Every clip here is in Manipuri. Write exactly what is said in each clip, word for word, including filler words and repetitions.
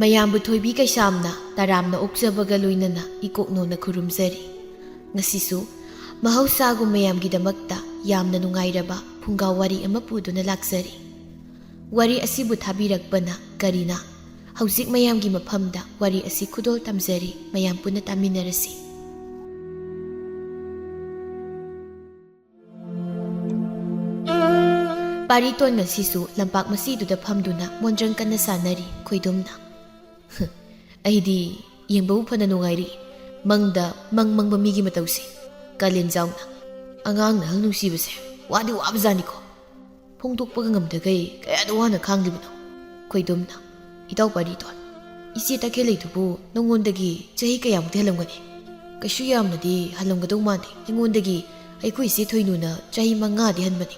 ꯃꯌꯥꯝꯕꯨ ꯊꯣꯏꯕꯤ ꯀꯩꯁꯥꯝꯅ ꯇꯔꯥꯝꯅ ꯑꯣꯛꯆꯕꯒ ꯂꯣꯏꯅꯅ ꯏꯀꯣꯛꯅꯧꯅ ꯈꯨꯔꯨꯝꯖꯔꯤ꯫ ꯉꯁꯤꯁꯨ ꯃꯍꯧꯁꯥꯒꯨꯝ ꯃꯌꯥꯝꯒꯤꯗꯃꯛꯇ ꯌꯥꯝꯅ ꯅꯨꯡꯉꯥꯏꯔꯕ ꯐꯨꯡꯒꯥ ꯋꯥꯔꯤ ꯑꯃ ꯄꯨꯗꯨꯅ ꯂꯥꯛꯆꯔꯤ꯫ ꯋꯥꯔꯤ ꯑꯁꯤꯕꯨ ꯊꯥꯕꯤꯔꯛꯄꯅ ꯀꯔꯤꯅ? ꯍꯧꯖꯤꯛ ꯃꯌꯥꯝꯒꯤ ꯃꯐꯝꯗ ꯋꯥꯔꯤ ꯑꯁꯤ ꯈꯨꯗꯣꯜ ꯇꯝꯖꯔꯤ, ꯃꯌꯥꯝ ꯄꯨꯟꯅ ꯇꯥꯃꯤꯟꯅꯔꯁꯤ꯫ ꯄꯥꯔꯤꯇꯣꯟ ꯉꯁꯤꯁꯨ ꯂꯝꯄꯥꯛ ꯃꯁꯤꯗꯨꯗ ꯐꯝꯗꯨꯅ ꯃꯣꯟꯗ꯭ꯔꯪ ꯀꯟꯅ ꯁꯥꯟꯅꯔꯤ꯫ ꯈꯣꯏꯗꯨꯝꯅ, "ꯑꯩꯗꯤ ꯌꯦꯡꯕꯕꯨ ꯐꯅ ꯅꯨꯡꯉꯥꯏꯔꯤ꯫ ꯃꯪꯗ ꯃꯪ ꯃꯪꯕ ꯃꯤꯒꯤ ꯃꯇꯧꯁꯦ꯫" ꯀꯥꯂꯦꯟꯖꯥꯎꯅ, "ꯑꯉꯥꯡꯅ ꯑꯍꯜ ꯅꯨꯡꯁꯤꯕꯁꯦ ꯋꯥꯗꯤ ꯋꯥꯕꯖꯥꯠꯅꯤꯀꯣ꯫ ꯐꯣꯡꯗꯣꯛꯄꯒ ꯉꯝꯗꯈꯩ ꯀꯌꯥꯗ ꯋꯥꯅ ꯈꯥꯡꯂꯤꯕꯅꯣ꯫" ꯈꯣꯏꯗꯨꯝꯅ, "ꯏꯇꯥꯎ ꯄꯥꯔꯤꯇꯣꯟ, ꯏꯆꯦ ꯇꯈꯦꯜꯂꯩꯗꯨꯕꯨ ꯅꯉꯣꯟꯗꯒꯤ ꯆꯍꯤ ꯀꯌꯥꯃꯨꯛꯇꯤ ꯍꯜꯂꯝꯒꯅꯤ?" "ꯀꯩꯁꯨ ꯌꯥꯝꯅꯗꯤ ꯍꯜꯂꯝꯒꯗꯧ ꯃꯥꯟꯗꯦ꯫ ꯑꯩꯉꯣꯟꯗꯒꯤ ꯑꯩꯈꯣꯏ ꯏꯆꯦ ꯊꯣꯏꯅꯨꯅ ꯆꯍꯤ ꯃꯉꯥꯗꯤ ꯍꯟꯕꯅꯤ꯫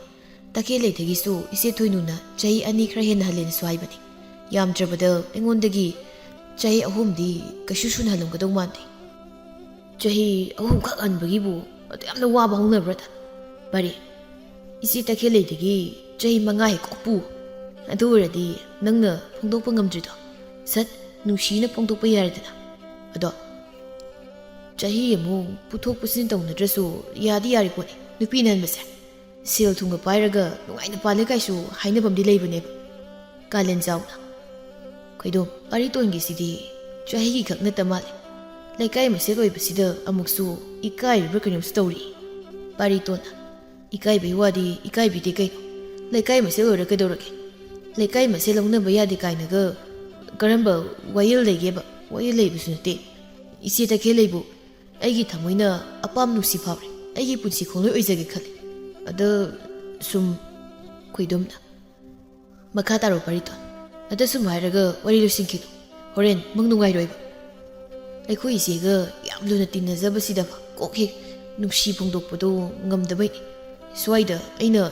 ꯇꯈꯦꯜꯂꯩꯗꯒꯤꯁꯨ ꯏꯆꯦ ꯊꯣꯏꯅꯨꯅ ꯆꯍꯤ ꯑꯅꯤ ꯈꯔ ꯍꯦꯟꯅ ꯍꯜꯂꯦꯅꯁꯨ ꯍꯥꯏꯕꯅꯤ꯫ ꯌꯥꯝꯗ꯭ꯔꯕꯗ ꯑꯩꯉꯣꯟꯗꯒꯤ ꯆꯍꯤ ꯑꯍꯨꯝꯗꯤ ꯀꯩꯁꯨ ꯁꯨꯅ ꯍꯜꯂꯝꯒꯗꯧ ꯃꯥꯟꯗꯦ꯫" "ꯆꯍꯤ ꯑꯍꯨꯝꯈꯛ ꯍꯟꯕꯒꯤꯕꯨ ꯑꯗꯨ ꯌꯥꯝꯅ ꯋꯥꯕ ꯍꯧꯅꯕ꯭ꯔꯥꯗ? ꯐꯔꯦ, ꯏꯆꯦ ꯇꯈꯦꯜꯂꯩꯗꯒꯤ ꯆꯍꯤ ꯃꯉꯥ ꯍꯦꯛ ꯀꯣꯛ ꯄꯨ꯫ ꯑꯗꯨ ꯑꯣꯏꯔꯗꯤ ꯅꯪꯅ ꯐꯣꯡꯗꯣꯛꯄ ꯉꯝꯗ꯭ꯔꯤꯗꯣ ꯁꯠ ꯅꯨꯡꯁꯤꯅ ꯐꯣꯡꯗꯣꯛꯄ ꯌꯥꯔꯦꯗꯅ꯫ ꯑꯗꯣ ꯆꯍꯤ ꯑꯃꯨꯛ ꯄꯨꯊꯣꯛ ꯄꯨꯁꯤꯟ ꯇꯧꯅꯗ꯭ꯔꯁꯨ ꯌꯥꯗꯤ ꯌꯥꯔꯤ ꯄꯣꯠꯅꯤ ꯅꯨꯄꯤꯅ ꯍꯟꯕꯁꯦ꯫ ꯁꯦꯜ ꯊꯨꯝꯒ ꯄꯥꯏꯔꯒ ꯅꯨꯡꯉꯥꯏꯅ ꯄꯥꯜꯂꯦ ꯀꯥꯏꯁꯨ ꯍꯥꯏꯅꯐꯝꯗꯤ ꯂꯩꯕꯅꯦꯕ꯫" ꯀꯥꯂꯦꯟꯖꯥꯎꯅ, "ꯈꯣꯏꯗꯣꯝ, ꯄꯥꯔꯤꯇꯣꯟꯒꯤꯁꯤꯗꯤ ꯆꯍꯤꯒꯤ ꯈꯛ ꯅꯠꯇ ꯃꯥꯜꯂꯦ꯫ ꯂꯩꯀꯥꯏ ꯃꯁꯦꯜ ꯑꯣꯏꯕꯁꯤꯗ ꯑꯃꯨꯛꯁꯨ ꯏꯀꯥꯏꯔꯤꯕ꯭ꯔꯥ ꯀꯩꯅꯣꯝꯁꯨ ꯇꯧꯔꯤ꯫" ꯄꯥꯔꯤꯇꯣꯟꯅ, "ꯏꯀꯥꯏꯕꯩ ꯋꯥꯗꯤ ꯏꯀꯥꯏꯕꯤꯗꯦ ꯀꯩꯅꯣ꯫ ꯂꯩꯀꯥꯏ ꯃꯁꯦꯜ ꯑꯣꯏꯔ ꯀꯩꯗꯧꯔꯒꯦ? ꯂꯩꯀꯥꯏ ꯃꯁꯦꯜ ꯂꯧꯅꯕ ꯌꯥꯗꯦ ꯀꯥꯏꯅꯒ ꯀꯔꯝꯕ ꯋꯥꯌꯦꯜ ꯂꯩꯒꯦꯕ? ꯋꯥꯌꯦꯜ ꯂꯩꯕꯁꯨ ꯅꯠꯇꯦ꯫ ꯏꯆꯦ ꯇꯈꯦꯜꯂꯩꯕꯨ ꯑꯩꯒꯤ ꯊꯃꯣꯏꯅ ꯑꯄꯥꯝ ꯅꯨꯡꯁꯤ ꯐꯥꯎꯔꯦ꯫ ꯑꯩꯒꯤ ꯄꯨꯟꯁꯤ ꯈꯣꯡꯂꯣꯏ ꯑꯣꯏꯖꯒꯦ ꯈꯜꯂꯦ꯫ ꯑꯗ ꯁꯨꯝ" ꯈꯣꯏꯗꯨꯝꯅ, "ꯃꯈꯥ ꯇꯥꯔꯣ ꯄꯥꯔꯤꯇꯣꯟ꯫ ꯑꯗ ꯁꯨꯝ ꯍꯥꯏꯔꯒ ꯋꯥꯔꯤ ꯂꯣꯏꯁꯤꯟꯈꯤꯅꯨ꯫ ꯍꯣꯔꯦꯟ ꯃꯪ ꯅꯨꯡꯉꯥꯏꯔꯣꯏꯕ꯫ ꯑꯩꯈꯣꯏ ꯏꯆꯦꯒ ꯌꯥꯝ ꯂꯨꯅ ꯇꯤꯟꯅꯖꯕꯁꯤꯗ ꯀꯣꯛ ꯍꯦꯛ ꯅꯨꯡꯁꯤ ꯐꯣꯡꯗꯣꯛꯄꯗꯣ ꯉꯝꯗꯕꯩꯅꯤ꯫ ꯁ꯭ꯋꯥꯏꯗ ꯑꯩꯅ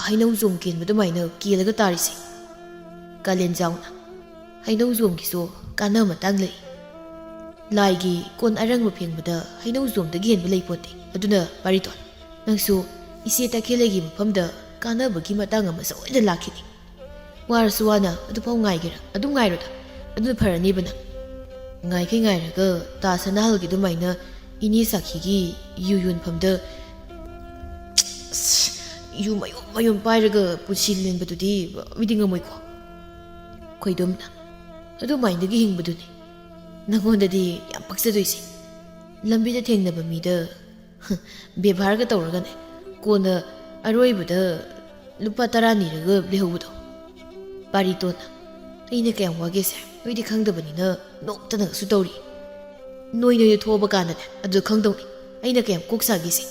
ꯍꯩꯅꯧ ꯖꯣꯝ ꯀꯦꯟꯕ ꯑꯗꯨꯃꯥꯏꯅ ꯀꯦꯜꯂꯒ ꯇꯥꯔꯤꯁꯦ꯫" ꯀꯥꯂꯦꯟꯖꯥꯎꯅ, "ꯍꯩꯅꯧ ꯖꯣꯝꯒꯤꯁꯨ ꯀꯥꯟꯅ ꯃꯇꯥꯡ ꯂꯩ꯫ ꯂꯥꯏꯒꯤ ꯀꯣꯟ ꯑꯔꯪꯕ ꯐꯦꯡꯕꯗ ꯍꯩꯅꯧ ꯖꯣꯝꯗꯒꯤ ꯍꯦꯟꯕ ꯂꯩꯄꯣꯟꯇꯦ꯫ ꯑꯗꯨꯅ ꯄꯥꯔꯤꯇꯣꯟ, ꯅꯪꯁꯨ ꯏꯆꯦ ꯇꯈꯦꯜꯂꯩꯒꯤ ꯃꯐꯝꯗ ꯀꯥꯟꯅꯕꯒꯤ ꯃꯇꯥꯡ ꯑꯃ ꯁꯣꯏꯗꯅ ꯂꯥꯛꯈꯤꯅꯤ꯫ ꯋꯥꯔꯁꯨ ꯋꯥꯅ ꯑꯗꯨꯐꯥꯎ ꯉꯥꯏꯒꯦꯔꯥ? ꯑꯗꯨꯝ ꯉꯥꯏꯔꯣꯗ꯫ ꯑꯗꯨꯅ ꯐꯔꯅꯤꯕ ꯅꯪ꯫ ꯉꯥꯏꯈꯩ ꯉꯥꯏꯔꯒ ꯇꯥ ꯁꯅꯥꯍꯜꯒꯤ ꯑꯗꯨꯃꯥꯏꯅ ꯏꯅꯦ ꯁꯥꯈꯤꯒꯤ ꯌꯨ ꯌꯣꯟꯐꯝꯗ, ꯑꯁ, ꯌꯨ ꯃꯌꯨꯝ ꯃꯌꯨꯝ ꯄꯥꯏꯔꯒ ꯄꯨꯟꯁꯤ ꯂꯦꯟꯕꯗꯨꯗꯤ ꯃꯤꯗꯤ ꯉꯝꯃꯣꯏꯀꯣ꯫ ꯈꯣꯏꯗꯨꯝꯅ, ꯑꯗꯨꯃꯥꯏꯅꯗꯒꯤ ꯍꯤꯡꯕꯗꯨꯅꯤ ꯅꯪꯉꯣꯟꯗꯗꯤ ꯌꯥꯝ ꯄꯛꯆꯗꯣꯏꯁꯦ꯫ ꯂꯝꯕꯤꯗ ꯊꯦꯡꯅꯕ ꯃꯤꯗ ꯕꯦꯕꯥꯔꯒ ꯇꯧꯔꯒꯅꯦ, ꯀꯣꯟꯅ ꯑꯔꯣꯏꯕꯗ ꯂꯨꯄꯥ ꯇꯔꯥ ꯅꯤꯔꯒ ꯂꯩꯍꯧꯕꯗꯣ꯫ ꯄꯥꯔꯤꯇꯣꯟꯅ, ꯑꯩꯅ ꯀꯌꯥꯝ ꯋꯥꯒꯦꯁꯦ ꯅꯣꯏꯗꯤ ꯈꯪꯗꯕꯅꯤꯅ ꯅꯣꯛꯇꯅꯒꯁꯨ ꯇꯧꯔꯤ꯫ ꯅꯣꯏ ꯅꯣꯏꯗ ꯊꯣꯛꯑꯕ ꯀꯥꯟꯗꯅꯦ ꯑꯗꯨ ꯈꯪꯗꯧꯅꯤ ꯑꯩꯅ ꯀꯌꯥꯝ ꯀꯣꯛ ꯁꯥꯒꯦꯁꯦ꯫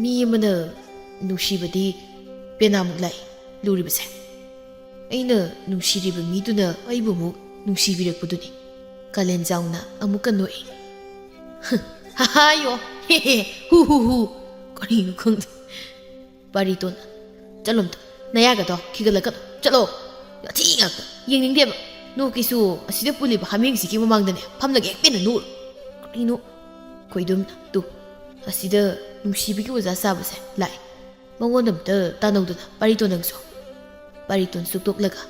ꯃꯤ ꯑꯃꯅ ꯅꯨꯡꯁꯤꯕꯗꯤ ꯄꯦꯅꯥꯃꯨꯛ ꯂꯥꯛꯏ ꯂꯨꯔꯤꯕꯁꯦ꯫ ꯑꯩꯅ ꯅꯨꯡꯁꯤꯔꯤꯕ ꯃꯤꯗꯨꯅ ꯑꯩꯕꯨ ꯑꯃꯨꯛ ꯅꯨꯡꯁꯤꯕꯤꯔꯛꯄꯗꯨꯅꯤ꯫ ꯀꯥꯂꯦꯟꯖꯥꯎꯅ ꯑꯃꯨꯛꯀ ꯅꯣꯛꯏ꯫ ꯍꯥꯍꯥꯌꯣ꯫ ꯍꯦ ꯍꯦ꯫ ꯍꯨ ꯍꯨ ꯍꯨ꯫ ꯀꯔꯤꯅꯣ ꯈꯪꯗꯦ꯫ ꯄꯥꯔꯤꯇꯣꯟ, ꯆꯠꯂꯣ ꯑꯝꯇ꯫ ꯅꯌꯥꯒꯗꯣ ꯈꯤꯒꯠꯂꯛꯀꯅꯨ꯫ ꯆꯠꯂꯣ꯫ ꯌꯥꯊꯤ ꯉꯥꯛꯇ꯫ ꯌꯦꯡꯅꯤꯡꯗꯦꯕ꯫ ꯅꯣꯛꯀꯤꯁꯨ ꯑꯁꯤꯗ ꯄꯨꯜꯂꯤꯕ ꯍꯥꯃꯦꯡꯁꯤꯒꯤ ꯃꯃꯥꯡꯗꯅꯦ ꯐꯝꯂꯒ ꯍꯦꯛ ꯄꯦꯟꯅ ꯅꯣꯛꯎꯔꯣ꯫ ꯀꯔꯤꯅꯣ? ꯈꯣꯏꯗꯨꯝꯅ, ꯇꯨ꯫ ꯑꯁꯤꯗ ꯅꯨꯡꯁꯤꯕꯒꯤ ꯑꯣꯖꯥ ꯁꯥꯕꯁꯦ ꯂꯥꯛꯑꯦ꯫ ꯃꯉꯣꯟꯗ ꯑꯝꯇ ꯇꯥꯟꯅꯧꯗꯅ, ꯄꯥꯔꯤꯇꯣꯟ ꯅꯪꯁꯨ꯫ ꯄꯥꯔꯤꯇꯣꯟ ꯁꯨꯛꯇꯣꯛꯂꯒ,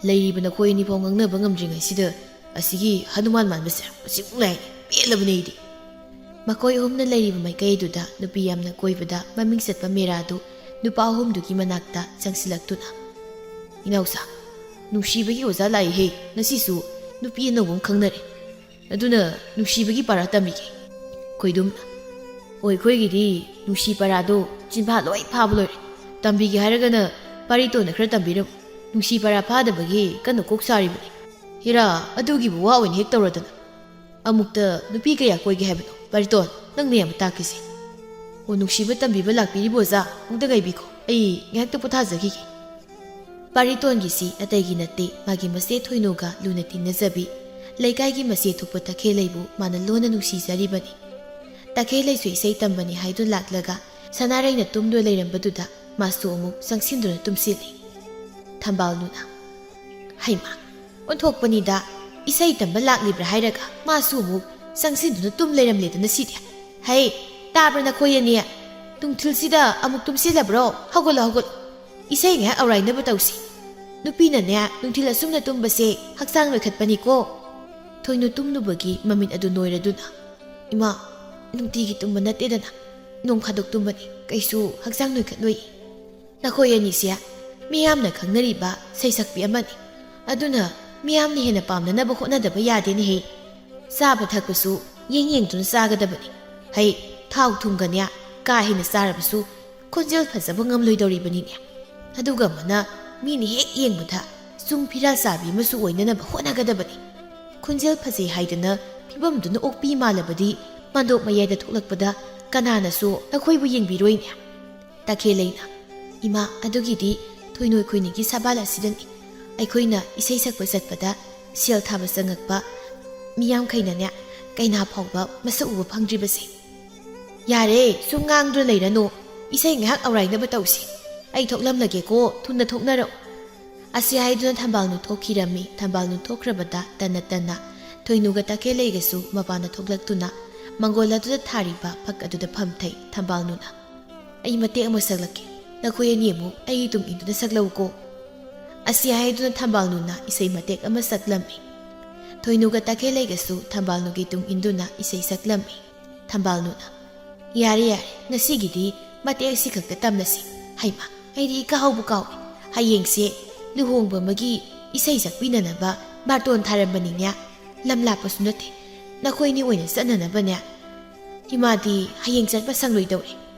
ꯂꯩꯔꯤꯕ ꯅꯈꯣꯏ ꯑꯅꯤꯐꯥꯎ ꯉꯥꯡꯅꯕ ꯉꯝꯗ꯭ꯔꯤꯉꯩꯁꯤꯗ ꯑꯁꯤꯒꯤ ꯍꯅꯨꯃꯥꯟ ꯃꯥꯟꯕꯁꯦ ꯃꯁꯤꯃꯨꯛ ꯂꯥꯛꯑꯦ꯫ ꯄꯦꯜꯂꯕꯅꯦ ꯑꯩꯗꯤ꯫ ꯃꯈꯣꯏ ꯑꯍꯨꯝꯅ ꯂꯩꯔꯤꯕ ꯃꯥꯏꯀꯩ ꯑꯗꯨꯗ ꯅꯨꯄꯤ ꯌꯥꯝꯅ ꯀꯣꯏꯕꯗ ꯃꯃꯤꯡ ꯆꯠꯄ ꯃꯦꯔꯥꯗꯨ ꯅꯨꯄꯥ ꯑꯍꯨꯝꯗꯨꯒꯤ ꯃꯅꯥꯛꯇ ꯆꯪꯁꯤꯜꯂꯛꯇꯨꯅ, ꯏꯅꯥꯎꯁꯥ, ꯅꯨꯡꯁꯤꯕꯒꯤ ꯑꯣꯖꯥ ꯂꯥꯛꯏꯍꯦ ꯉꯁꯤꯁꯨ꯫ ꯅꯨꯄꯤ ꯑꯅꯧꯕ ꯑꯃ ꯈꯪꯅꯔꯦ꯫ ꯑꯗꯨꯅ ꯅꯨꯡꯁꯤꯕꯒꯤ ꯄꯔꯥ ꯇꯝꯕꯤꯒꯦ꯫ ꯈꯣꯏꯗꯨꯝꯅ, ꯑꯣ, ꯑꯩꯈꯣꯏꯒꯤꯗꯤ ꯅꯨꯡꯁꯤ ꯄꯔꯥꯗꯣ ꯆꯤꯟꯐꯥ ꯂꯣꯏ ꯐꯥꯕ ꯂꯣꯏꯔꯦ꯫ ꯇꯝꯕꯤꯒꯦ ꯍꯥꯏꯔꯒꯅ ꯄꯥꯔꯤꯇꯣꯟꯅ ꯈꯔ ꯇꯝꯕꯤꯔꯝꯃꯨ꯫ ꯅꯨꯡꯁꯤ ꯄꯔꯥ ꯐꯥꯗꯕꯒꯤ ꯀꯟꯅ ꯀꯣꯛ ꯁꯥꯔꯤꯕꯅꯤ꯫ ꯍꯤꯔꯥ, ꯑꯗꯨꯒꯤꯕꯨ ꯋꯥ ꯑꯣꯏꯅ ꯍꯦꯛ ꯇꯧꯔꯗꯅ꯫ ꯑꯃꯨꯛꯇ ꯅꯨꯄꯤ ꯀꯌꯥ ꯀꯣꯏꯒꯦ ꯍꯥꯏꯕꯅꯣ? ꯄꯥꯔꯤꯇꯣꯟ, ꯅꯪꯅ ꯌꯥꯝ ꯇꯥꯛꯈꯤꯁꯦ꯫ ꯑꯣ, ꯅꯨꯡꯁꯤꯕ ꯇꯝꯕꯤꯕ ꯂꯥꯛꯄꯤꯔꯤꯕ ꯑꯣꯖꯥ, ꯑꯃꯨꯛꯇ ꯉꯥꯏꯕꯤꯈꯣ, ꯑꯩ ꯉꯥꯏꯍꯥꯛꯇ ꯄꯣꯊꯥꯖꯈꯤꯒꯦ꯫ ꯄꯥꯔꯤꯇꯣꯟꯒꯤꯁꯤ ꯑꯇꯩꯒꯤ ꯅꯠꯇꯦ, ꯃꯥꯒꯤ ꯃꯆꯦ ꯊꯣꯏꯅꯨꯒ ꯂꯨꯅ ꯇꯤꯟꯅꯖꯕꯤ, ꯂꯩꯀꯥꯏꯒꯤ ꯃꯆꯦ ꯊꯣꯛꯄ ꯇꯈꯦꯜꯂꯩꯕꯨ ꯃꯥꯅ ꯂꯣꯟꯅ ꯅꯨꯡꯁꯤꯖꯔꯤꯕꯅꯤ꯫ ꯇꯈꯦꯜꯂꯩꯁꯨ ꯏꯁꯩ ꯇꯝꯕꯅꯤ ꯍꯥꯏꯗꯨꯅ ꯂꯥꯛꯂꯒ ꯁꯅꯥꯔꯩꯅ ꯇꯨꯝꯗꯨꯅ ꯂꯩꯔꯝꯕꯗꯨꯗ ꯃꯥꯁꯨ ꯑꯃꯨꯛ ꯆꯪꯁꯤꯟꯗꯨꯅ ꯇꯨꯝꯁꯤꯜꯂꯤ꯫ ꯊꯝꯕꯥꯜꯅꯨꯅ, ꯍꯩꯃꯥ, ꯑꯣꯟꯊꯣꯛꯄꯅꯤꯗ, ꯏꯁꯩ ꯇꯝꯕ ꯂꯥꯛꯂꯤꯕ꯭ꯔꯥ ꯍꯥꯏꯔꯒ ꯃꯥꯁꯨ ꯑꯃꯨꯛ ꯆꯪꯁꯤꯟꯗꯨꯅ ꯇꯨꯝ ꯂꯩꯔꯝꯂꯦꯗꯅ ꯁꯤꯗꯤ꯫ ꯍꯩ, ꯇꯥꯕ꯭ꯔꯥ ꯅꯈꯣꯏ ꯑꯅꯤ? ꯅꯨꯡꯊꯤꯜꯁꯤꯗ ꯑꯃꯨꯛ ꯇꯨꯝꯁꯤꯜꯂꯕ꯭ꯔꯣ? ꯍꯧꯒꯠꯂꯣ, ꯍꯧꯒꯠꯂꯣ꯫ ꯏꯁꯩ ꯉꯥꯏꯍꯥꯛ ꯑꯧꯔꯥꯏꯅꯕ ꯇꯧꯁꯤ꯫ ꯅꯨꯄꯤꯅꯅꯦ, ꯅꯨꯡꯊꯤꯜ ꯑꯁꯨꯝꯅ ꯇꯨꯝꯕꯁꯦ ꯍꯛꯆꯥꯡ ꯅꯣꯏꯈꯠꯄꯅꯤꯀꯣ꯫ ꯊꯣꯏꯅꯨ ꯇꯨꯝꯂꯨꯕꯒꯤ ꯃꯃꯤꯠ ꯑꯗꯨ ꯅꯣꯏꯔꯗꯨꯅ, "ꯏꯃꯥ, ꯅꯨꯡꯇꯤꯒꯤ ꯇꯨꯝꯕ ꯅꯠꯇꯦꯗꯅ, ꯅꯣꯡ ꯐꯥꯗꯣꯛ ꯇꯨꯝꯕꯅꯤ, ꯀꯩꯁꯨ ꯍꯛꯆꯥꯡ ꯅꯣꯏꯈꯠꯂꯣꯏ꯫ ꯅꯈꯣꯏ ꯑꯅꯤꯁꯦ ꯃꯤꯌꯥꯝꯅ ꯈꯪꯅꯔꯤꯕ ꯁꯩꯁꯛꯄꯤ ꯑꯃꯅꯤ, ꯑꯗꯨꯅ ꯃꯤꯌꯥꯝꯅ ꯍꯦꯟꯅ ꯄꯥꯝꯅꯅꯕ ꯍꯣꯠꯅꯗꯕ ꯌꯥꯗꯦꯅꯦꯍꯦ꯫ ꯆꯥꯕ ꯊꯛꯄꯁꯨ ꯌꯦꯡ ꯌꯦꯡꯗꯨꯅ ꯆꯥꯒꯗꯕꯅꯤ꯫ ꯍꯩ, ꯊꯥꯎ ꯊꯨꯝꯒꯅꯦ ꯀꯥ ꯍꯦꯟꯅ ꯆꯥꯔꯕꯁꯨ ꯈꯣꯟꯖꯦꯜ ꯐꯖꯕ ꯉꯝꯂꯣꯏꯗꯧꯔꯤꯕꯅꯤꯅꯦ꯫ ꯑꯗꯨꯒ ꯑꯃꯅ ꯃꯤꯅ ꯍꯦꯛ ꯌꯦꯡꯕꯗ ꯆꯨꯡ ꯐꯤꯔꯥ ꯆꯥꯕꯤ ꯑꯃꯁꯨ ꯑꯣꯏꯅꯅꯕ ꯍꯣꯠꯅꯒꯗꯕꯅꯤ꯫ ꯈꯣꯟꯖꯦꯜ ꯐꯖꯩ ꯍꯥꯏꯗꯅ ꯐꯤꯕꯝꯗꯨꯅ ꯑꯣꯛꯄꯤ ꯃꯥꯜꯂꯕꯗꯤ ꯃꯥꯟꯗꯣꯞ ꯃꯌꯥꯏꯗ ꯊꯣꯛꯂꯛꯄꯗ ꯀꯅꯥꯅꯁꯨ ꯅꯈꯣꯏꯕꯨ ꯌꯦꯡꯕꯤꯔꯣꯏꯅꯦ"꯫ ꯇꯈꯦꯜꯂꯩꯅ, "ꯏꯃꯥ, ꯑꯗꯨꯒꯤꯗꯤ ꯊꯣꯏꯅꯣꯏ ꯈꯣꯏꯅꯤꯒꯤ ꯁꯕꯥꯜ ꯑꯁꯤꯗꯅꯤ꯫ ꯑꯩꯈꯣꯏꯅ ꯏꯁꯩ ꯁꯛꯄ ꯆꯠꯄꯗ ꯁꯦꯜ ꯊꯥꯕ ꯆꯪꯉꯛꯄ ꯃꯤꯌꯥꯝꯈꯩꯅꯅꯦ ꯀꯩꯅꯥ ꯐꯥꯎꯕ ꯃꯁꯛ ꯎꯕ ꯐꯪꯗ꯭ꯔꯤꯕꯁꯦ"꯫ "ꯌꯥꯔꯦ, ꯁꯨꯝ ꯉꯥꯡꯗꯨꯅ ꯂꯩꯔꯅꯨ꯫ ꯏꯁꯩ ꯉꯥꯏꯍꯥꯛ ꯑꯧꯔꯥꯏꯅꯕ ꯇꯧꯁꯤ꯫ ꯑꯩ ꯊꯣꯛꯂꯝꯂꯒꯦꯀꯣ, ꯊꯨꯅ ꯊꯣꯛꯅꯔꯛꯎ"꯫ ꯑꯁꯤ ꯍꯥꯏꯗꯨꯅ ꯊꯝꯕꯥꯜꯅꯨ ꯊꯣꯛꯈꯤꯔꯝꯃꯤ꯫ ꯊꯝꯕꯥꯜꯅꯨ ꯊꯣꯛꯈ꯭ꯔꯕꯗ ꯇꯟꯅ ꯇꯟꯅ ꯊꯣꯏꯅꯨꯒ ꯇꯈꯦꯜꯂꯩꯒꯁꯨ ꯃꯄꯥꯟꯗ ꯊꯣꯛꯂꯛꯇꯨꯅ ꯃꯪꯒꯣꯜ ꯑꯗꯨꯗ ꯊꯥꯔꯤꯕ ꯐꯛ ꯑꯗꯨꯗ ꯐꯝꯊꯩ꯫ ꯊꯝꯕꯥꯜꯅꯨꯅ, "ꯑꯩ ꯃꯇꯦꯛ ꯑꯃ ꯁꯛꯂꯛꯀꯦ꯫ ꯅꯈꯣꯏ ꯑꯅꯤ ꯑꯃꯨꯛ ꯑꯩꯒꯤ ꯇꯨꯡ ꯏꯟꯗꯨꯅ ꯁꯛꯂꯛꯎꯀꯣ"꯫ ꯑꯁꯤ ꯍꯥꯏꯗꯨꯅ ꯊꯝꯕꯥꯜꯅꯨꯅ ꯏꯁꯩ ꯃꯇꯦꯛ ꯑꯃ ꯁꯛꯂꯝꯃꯤ꯫ ꯊꯣꯏꯅꯨꯒ ꯇꯈꯦꯜꯂꯩꯒꯁꯨ ꯊꯝꯕꯥꯜꯅꯨꯒꯤ ꯇꯨꯡ ꯏꯟꯗꯨꯅ ꯏꯁꯩ ꯁꯛꯂꯝꯃꯤ꯫ ꯊꯝꯕꯥꯜꯅꯨꯅ, "ꯌꯥꯔꯦ, ꯌꯥꯔꯦ, ꯉꯁꯤꯒꯤꯗꯤ ꯃꯇꯦꯛ ꯑꯁꯤꯈꯛꯇ ꯇꯝꯂꯁꯤ꯫ ꯍꯩꯃꯥ, ꯑꯩꯗꯤ ꯏꯀꯥ ꯍꯧꯕ ꯀꯥꯎꯏ꯫ ꯍꯌꯦꯡꯁꯦ ꯂꯨꯍꯣꯡꯕ ꯑꯃꯒꯤ ꯏꯁꯩ ꯁꯛꯄꯤꯅꯅꯕ ꯕꯥꯔꯇꯣꯟ ꯊꯥꯔꯝꯕꯅꯤꯅꯦ꯫ ꯂꯝ ꯂꯥꯞꯄꯁꯨ ꯅꯠꯇꯦ, ꯅꯈꯣꯏꯅꯤ ꯑꯣꯏꯅ ꯆꯠꯅꯅꯕꯅꯦ꯫ ꯏꯃꯥꯗꯤ ꯍꯌꯦꯡ ꯆꯠꯄ ꯁꯪꯂꯣꯏꯗꯧꯔꯦ꯫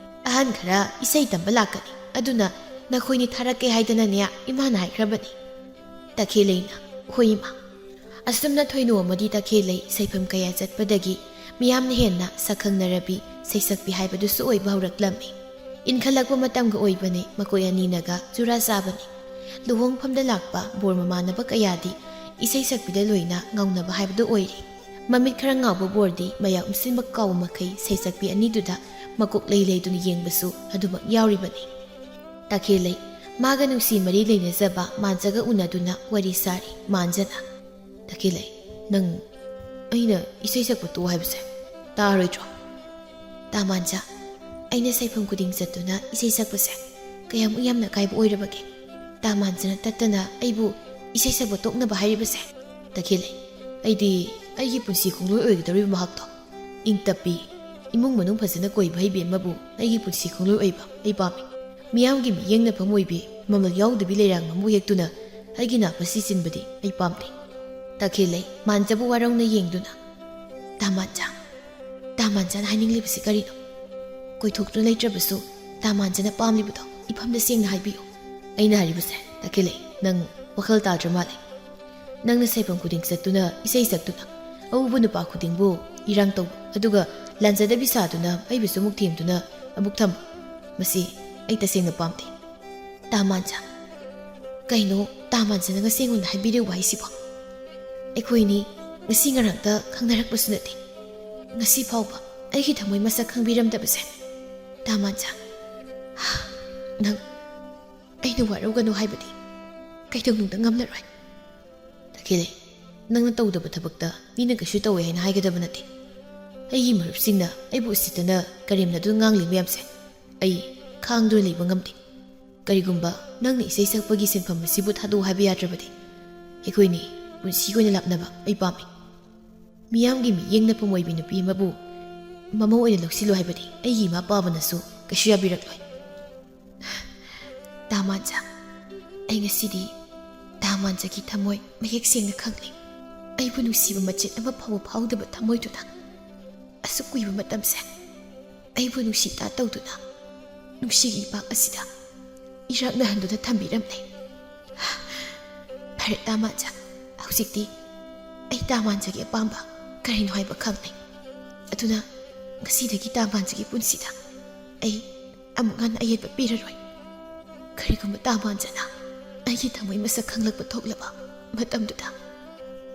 ꯑꯍꯟ ꯈꯔ ꯏꯁꯩ ꯇꯝꯕ ꯂꯥꯛꯀꯅꯤ, ꯑꯗꯨꯅ ꯅꯈꯣꯏꯅꯤ ꯊꯥꯔꯛꯀꯦ ꯍꯥꯏꯗꯅꯅꯦ ꯏꯃꯥꯅ ꯍꯥꯏꯈ꯭ꯔꯕꯅꯤ"꯫ ꯇꯈꯦꯜꯂꯩꯅ, "ꯍꯣꯏ ꯏꯃꯥ"꯫ ꯑꯁꯨꯝꯅ ꯊꯣꯏꯅꯨ ꯑꯃꯗꯤ ꯇꯈꯦꯜꯂꯩ ꯁꯩꯐꯝ ꯀꯌꯥ ꯆꯠꯄꯗꯒꯤ ꯃꯤꯌꯥꯝꯅ ꯍꯦꯟꯅ ꯁꯛꯈꯪꯅꯔꯕꯤ ꯁꯩꯁꯛꯄꯤ ꯍꯥꯏꯕꯗꯨꯁꯨ ꯑꯣꯏꯕ ꯍꯧꯔꯛꯂꯝꯃꯤ꯫ ꯏꯟꯈꯠꯂꯛꯄ ꯃꯇꯝꯒ ꯑꯣꯏꯕꯅꯤ, ꯃꯈꯣꯏ ꯑꯅꯤꯅꯒ ꯆꯨꯔꯥ ꯆꯥꯕꯅꯤ꯫ ꯂꯨꯍꯣꯡꯐꯝꯗ ꯂꯥꯛꯄ ꯕꯣꯔ ꯃꯃꯥꯟꯅꯕ ꯀꯌꯥꯗꯤ ꯏꯁꯩ ꯁꯛꯄꯤꯗ ꯂꯣꯏꯅ ꯉꯥꯎꯅꯕ ꯍꯥꯏꯕꯗꯨ ꯑꯣꯏꯔꯦ꯫ ꯃꯃꯤꯠ ꯈꯔ ꯉꯥꯎꯕ ꯕꯣꯔꯗꯤ ꯃꯌꯥ ꯎꯝꯁꯤꯟꯕ ꯀꯥꯎꯕ ꯃꯈꯩ ꯁꯩꯁꯛꯄꯤ ꯑꯅꯤꯗꯨꯗ ꯃꯀꯣꯛ ꯂꯩ ꯂꯩꯗꯨꯅ ꯌꯦꯡꯕꯁꯨ ꯑꯗꯨꯃꯛ ꯌꯥꯎꯔꯤꯕꯅꯤ꯫ ꯇꯈꯦꯜꯂꯩ, ꯃꯥꯒ ꯅꯨꯡꯁꯤ ꯃꯔꯤ ꯂꯩꯅꯖꯕ ꯃꯥꯟꯖꯒ ꯎꯅꯗꯨꯅ ꯋꯥꯔꯤ ꯁꯥꯔꯤ꯫ ꯃꯥꯟꯖꯅ, "ꯇꯈꯦꯜꯂꯩ, ꯅꯪ ꯑꯩꯅ ꯏꯁꯩ ꯁꯛꯄ ꯇꯣꯛꯑꯣ ꯍꯥꯏꯕꯁꯦ ꯇꯥꯔꯣꯏꯗ꯭ꯔꯣ?" "ꯇꯥ ꯃꯥꯟꯖ, ꯑꯩꯅ ꯁꯩꯐꯝ ꯈꯨꯗꯤꯡ ꯆꯠꯇꯨꯅ ꯏꯁꯩ ꯁꯛꯄꯁꯦ ꯀꯌꯥꯃꯨꯛ ꯌꯥꯝꯅ ꯑꯀꯥꯏꯕ ꯑꯣꯏꯔꯕꯒꯦ?" ꯇꯥ ꯃꯥꯟꯖꯅ ꯇꯠꯇꯅ ꯑꯩꯕꯨ ꯏꯁꯩ ꯁꯛꯄ ꯇꯣꯛꯅꯕ ꯍꯥꯏꯔꯤꯕꯁꯦ? ꯇꯈꯦꯜꯂꯩ, ꯑꯩꯗꯤ ꯑꯩꯒꯤ ꯄꯨꯟꯁꯤ ꯈꯣꯡꯂꯣꯏ ꯑꯣꯏꯒꯗꯧꯔꯤꯕ ꯃꯍꯥꯛꯇꯣ, ꯏꯪ ꯇꯞꯄꯤ, ꯏꯃꯨꯡ ꯃꯅꯨꯡ ꯐꯖꯅ ꯀꯣꯏꯕ ꯍꯩꯕꯤ ꯑꯃꯕꯨ ꯑꯩꯒꯤ ꯄꯨꯟꯁꯤ ꯈꯣꯡꯂꯣꯏ ꯑꯣꯏꯕ ꯑꯩ ꯄꯥꯝꯃꯤ꯫ ꯃꯤꯌꯥꯝꯒꯤ ꯃꯤꯠꯌꯦꯡ ꯅꯐꯝ ꯑꯣꯏꯕꯤ, ꯃꯃꯜ ꯌꯥꯎꯗꯕꯤ ꯂꯩꯔꯥꯡ ꯑꯃꯕꯨ ꯍꯦꯛꯇꯨꯅ ꯑꯩꯒꯤ ꯅꯥꯄꯁꯤ ꯆꯤꯟꯕꯗꯤ ꯑꯩ ꯄꯥꯝꯗꯦ꯫ ꯇꯈꯦꯜꯂꯩ, ꯃꯥꯟꯖꯕꯨ ꯋꯥꯔꯧꯅ ꯌꯦꯡꯗꯨꯅ, "ꯇꯥ ꯃꯥꯟꯖ, ꯇꯥ ꯃꯥꯟꯖꯅ ꯍꯥꯏꯅꯤꯡꯂꯤꯕꯁꯤ ꯀꯔꯤꯅꯣ? ꯀꯣꯏꯊꯣꯛꯇꯨꯅ ꯂꯩꯇ꯭ꯔꯕꯁꯨ ꯇꯥ ꯃꯥꯟꯖꯅ ꯄꯥꯝꯂꯤꯕꯗꯣ ꯏꯐꯝꯗ ꯁꯦꯡꯅ ꯍꯥꯏꯕꯤꯌꯨ꯫" "ꯑꯩꯅ ꯍꯥꯏꯔꯤꯕꯁꯦ, ꯇꯈꯦꯜꯂꯩ, ꯅꯪ ꯋꯥꯈꯜ ꯇꯥꯗ꯭ꯔ ꯃꯥꯜꯂꯦ꯫ ꯅꯪꯅ ꯁꯥꯏꯐꯝ ꯈꯨꯗꯤꯡ ꯆꯠꯇꯨꯅ ꯏꯁꯩ ꯁꯛꯇꯨꯅ ꯑꯎꯕ ꯅꯨꯄꯥ ꯈꯨꯗꯤꯡꯕꯨ ꯏꯔꯥꯡ ꯇꯧꯕ, ꯑꯗꯨꯒ ꯂꯥꯟꯖꯗꯕꯤ ꯁꯥꯗꯨꯅ ꯑꯩꯕꯨꯁꯨ ꯑꯃꯨꯛ ꯊꯦꯝꯗꯨꯅ ꯑꯃꯨꯛ ꯊꯝꯕ, ꯃꯁꯤ ꯑꯩ ꯇꯁꯦꯡꯅ ꯄꯥꯝꯗꯦ꯫ ꯇꯥ ꯃꯥꯟꯖ, ꯀꯩꯅꯣ ꯇꯥ ꯃꯥꯟꯖꯅ ꯉꯁꯤ ꯑꯩꯉꯣꯟꯗ ꯍꯥꯏꯕꯤꯔꯤꯕ ꯋꯥꯍꯩꯁꯤꯕꯣ? ꯑꯩꯈꯣꯏꯅꯤ ꯉꯁꯤ ꯉꯔꯥꯡꯇ ꯈꯪꯅꯔꯛꯄꯁꯨ ꯅꯠꯇꯦ꯫ ꯉꯁꯤ ꯐꯥꯎꯕ ꯑꯩꯒꯤ ꯊꯃꯣꯏ ꯃꯁꯛ ꯈꯪꯕꯤꯔꯝꯗꯕꯁꯦ꯫ ꯇꯥ ꯃꯥꯟꯖ, ꯅꯪ ꯑꯩꯅ ꯋꯥꯔꯧꯒꯅꯨ ꯍꯥꯏꯕꯗꯤ ꯀꯩꯗꯧꯅꯨꯡꯗ ꯉꯝꯂꯔꯣꯏ꯫" "ꯇꯈꯦꯜꯂꯩ, ꯅꯪꯅ ꯇꯧꯗꯕ ꯊꯕꯛꯇ ꯃꯤꯅ ꯀꯩꯁꯨ ꯇꯧꯋꯦ ꯍꯥꯏꯅ ꯍꯥꯏꯒꯗꯕ ꯅꯠꯇꯦ꯫ ꯑꯩꯒꯤ ꯃꯔꯨꯞꯁꯤꯡꯅ ꯑꯩꯕꯨ ꯎꯁꯤꯠꯇꯅ ꯀꯔꯦꯝꯅꯗꯨꯅ ꯉꯥꯡꯂꯤ ꯃꯌꯥꯝꯁꯦ ꯑꯩ ꯈꯥꯡꯗꯨꯅ ꯂꯩꯕ ꯉꯝꯗꯦ꯫ ꯀꯔꯤꯒꯨꯝꯕ ꯅꯪꯅ ꯏꯁꯩ ꯁꯛꯄꯒꯤ ꯁꯤꯟꯐꯝ ꯑꯁꯤꯕꯨ ꯊꯥꯗꯣꯛꯎ ꯍꯥꯏꯕ ꯌꯥꯗ꯭ꯔꯕꯗꯤ, ꯑꯩꯈꯣꯏꯅꯤ ꯄꯨꯟꯁꯤꯒꯤ ꯑꯣꯏꯅ ꯂꯥꯞꯅꯕ ꯑꯩ ꯄꯥꯝꯃꯤ꯫ ꯃꯤꯌꯥꯝꯒꯤ ꯃꯤꯠꯌꯦꯡ ꯅꯐꯝ ꯑꯣꯏꯕꯤ ꯅꯨꯄꯤ ꯑꯃꯕꯨ ꯃꯃꯧ ꯑꯣꯏꯅ ꯂꯧꯁꯤꯜꯂꯨ ꯍꯥꯏꯕꯗꯤ ꯑꯩꯒꯤ ꯏꯃꯥ ꯄꯥꯕꯅꯁꯨ ꯀꯩꯁꯨ ꯌꯥꯕꯤꯔꯛꯂꯣꯏ꯫" "ꯇꯥ ꯃꯥꯟꯖ, ꯑꯩ ꯉꯁꯤꯗꯤ ꯇꯥ ꯃꯥꯟꯖꯒꯤ ꯊꯃꯣꯏ ꯃꯌꯦꯛ ꯁꯦꯡꯅ ꯈꯪꯂꯦ꯫ ꯑꯩꯕꯨ ꯅꯨꯡꯁꯤꯕ ꯃꯆꯦꯠ ꯑꯃ ꯐꯥꯎꯕ ꯐꯥꯎꯗꯕ ꯊꯃꯣꯏꯗꯨꯅ ꯑꯁꯨꯛ ꯀꯨꯏꯕ ꯃꯇꯝꯁꯦ ꯑꯩꯕꯨ ꯅꯨꯡꯁꯤ ꯇꯥ ꯇꯧꯗꯨꯅ ꯅꯨꯡꯁꯤꯒꯤ ꯏꯄꯥꯛ ꯑꯁꯤꯗ ꯏꯔꯥꯛꯅꯍꯟꯗꯨꯅ ꯊꯝꯕꯤꯔꯝꯂꯦ꯫ ꯐꯔꯦ ꯇꯥ ꯃꯥꯟꯖ, ꯍꯧꯖꯤꯛꯇꯤ ꯑꯩ ꯇꯥ ꯃꯥꯟꯖꯒꯤ ꯑꯄꯥꯝꯕ ꯀꯔꯤꯅꯣ ꯍꯥꯏꯕ ꯈꯪꯂꯦ꯫ ꯑꯗꯨꯅ ꯉꯁꯤꯗꯒꯤ ꯇꯥ ꯃꯥꯟꯖꯒꯤ ꯄꯨꯟꯁꯤꯗ ꯑꯩ ꯑꯃꯨꯛ ꯍꯟꯅ ꯑꯌꯦꯠꯄ ꯄꯤꯔꯔꯣꯏ꯫ ꯀꯔꯤꯒꯨꯝꯕ ꯇꯥ ꯃꯥꯟꯖꯅ ꯑꯩꯒꯤ ꯊꯃꯣꯏ ꯃꯁꯛ ꯈꯪꯂꯛꯄ ꯊꯣꯛꯂꯕ ꯃꯇꯝꯗꯨꯗ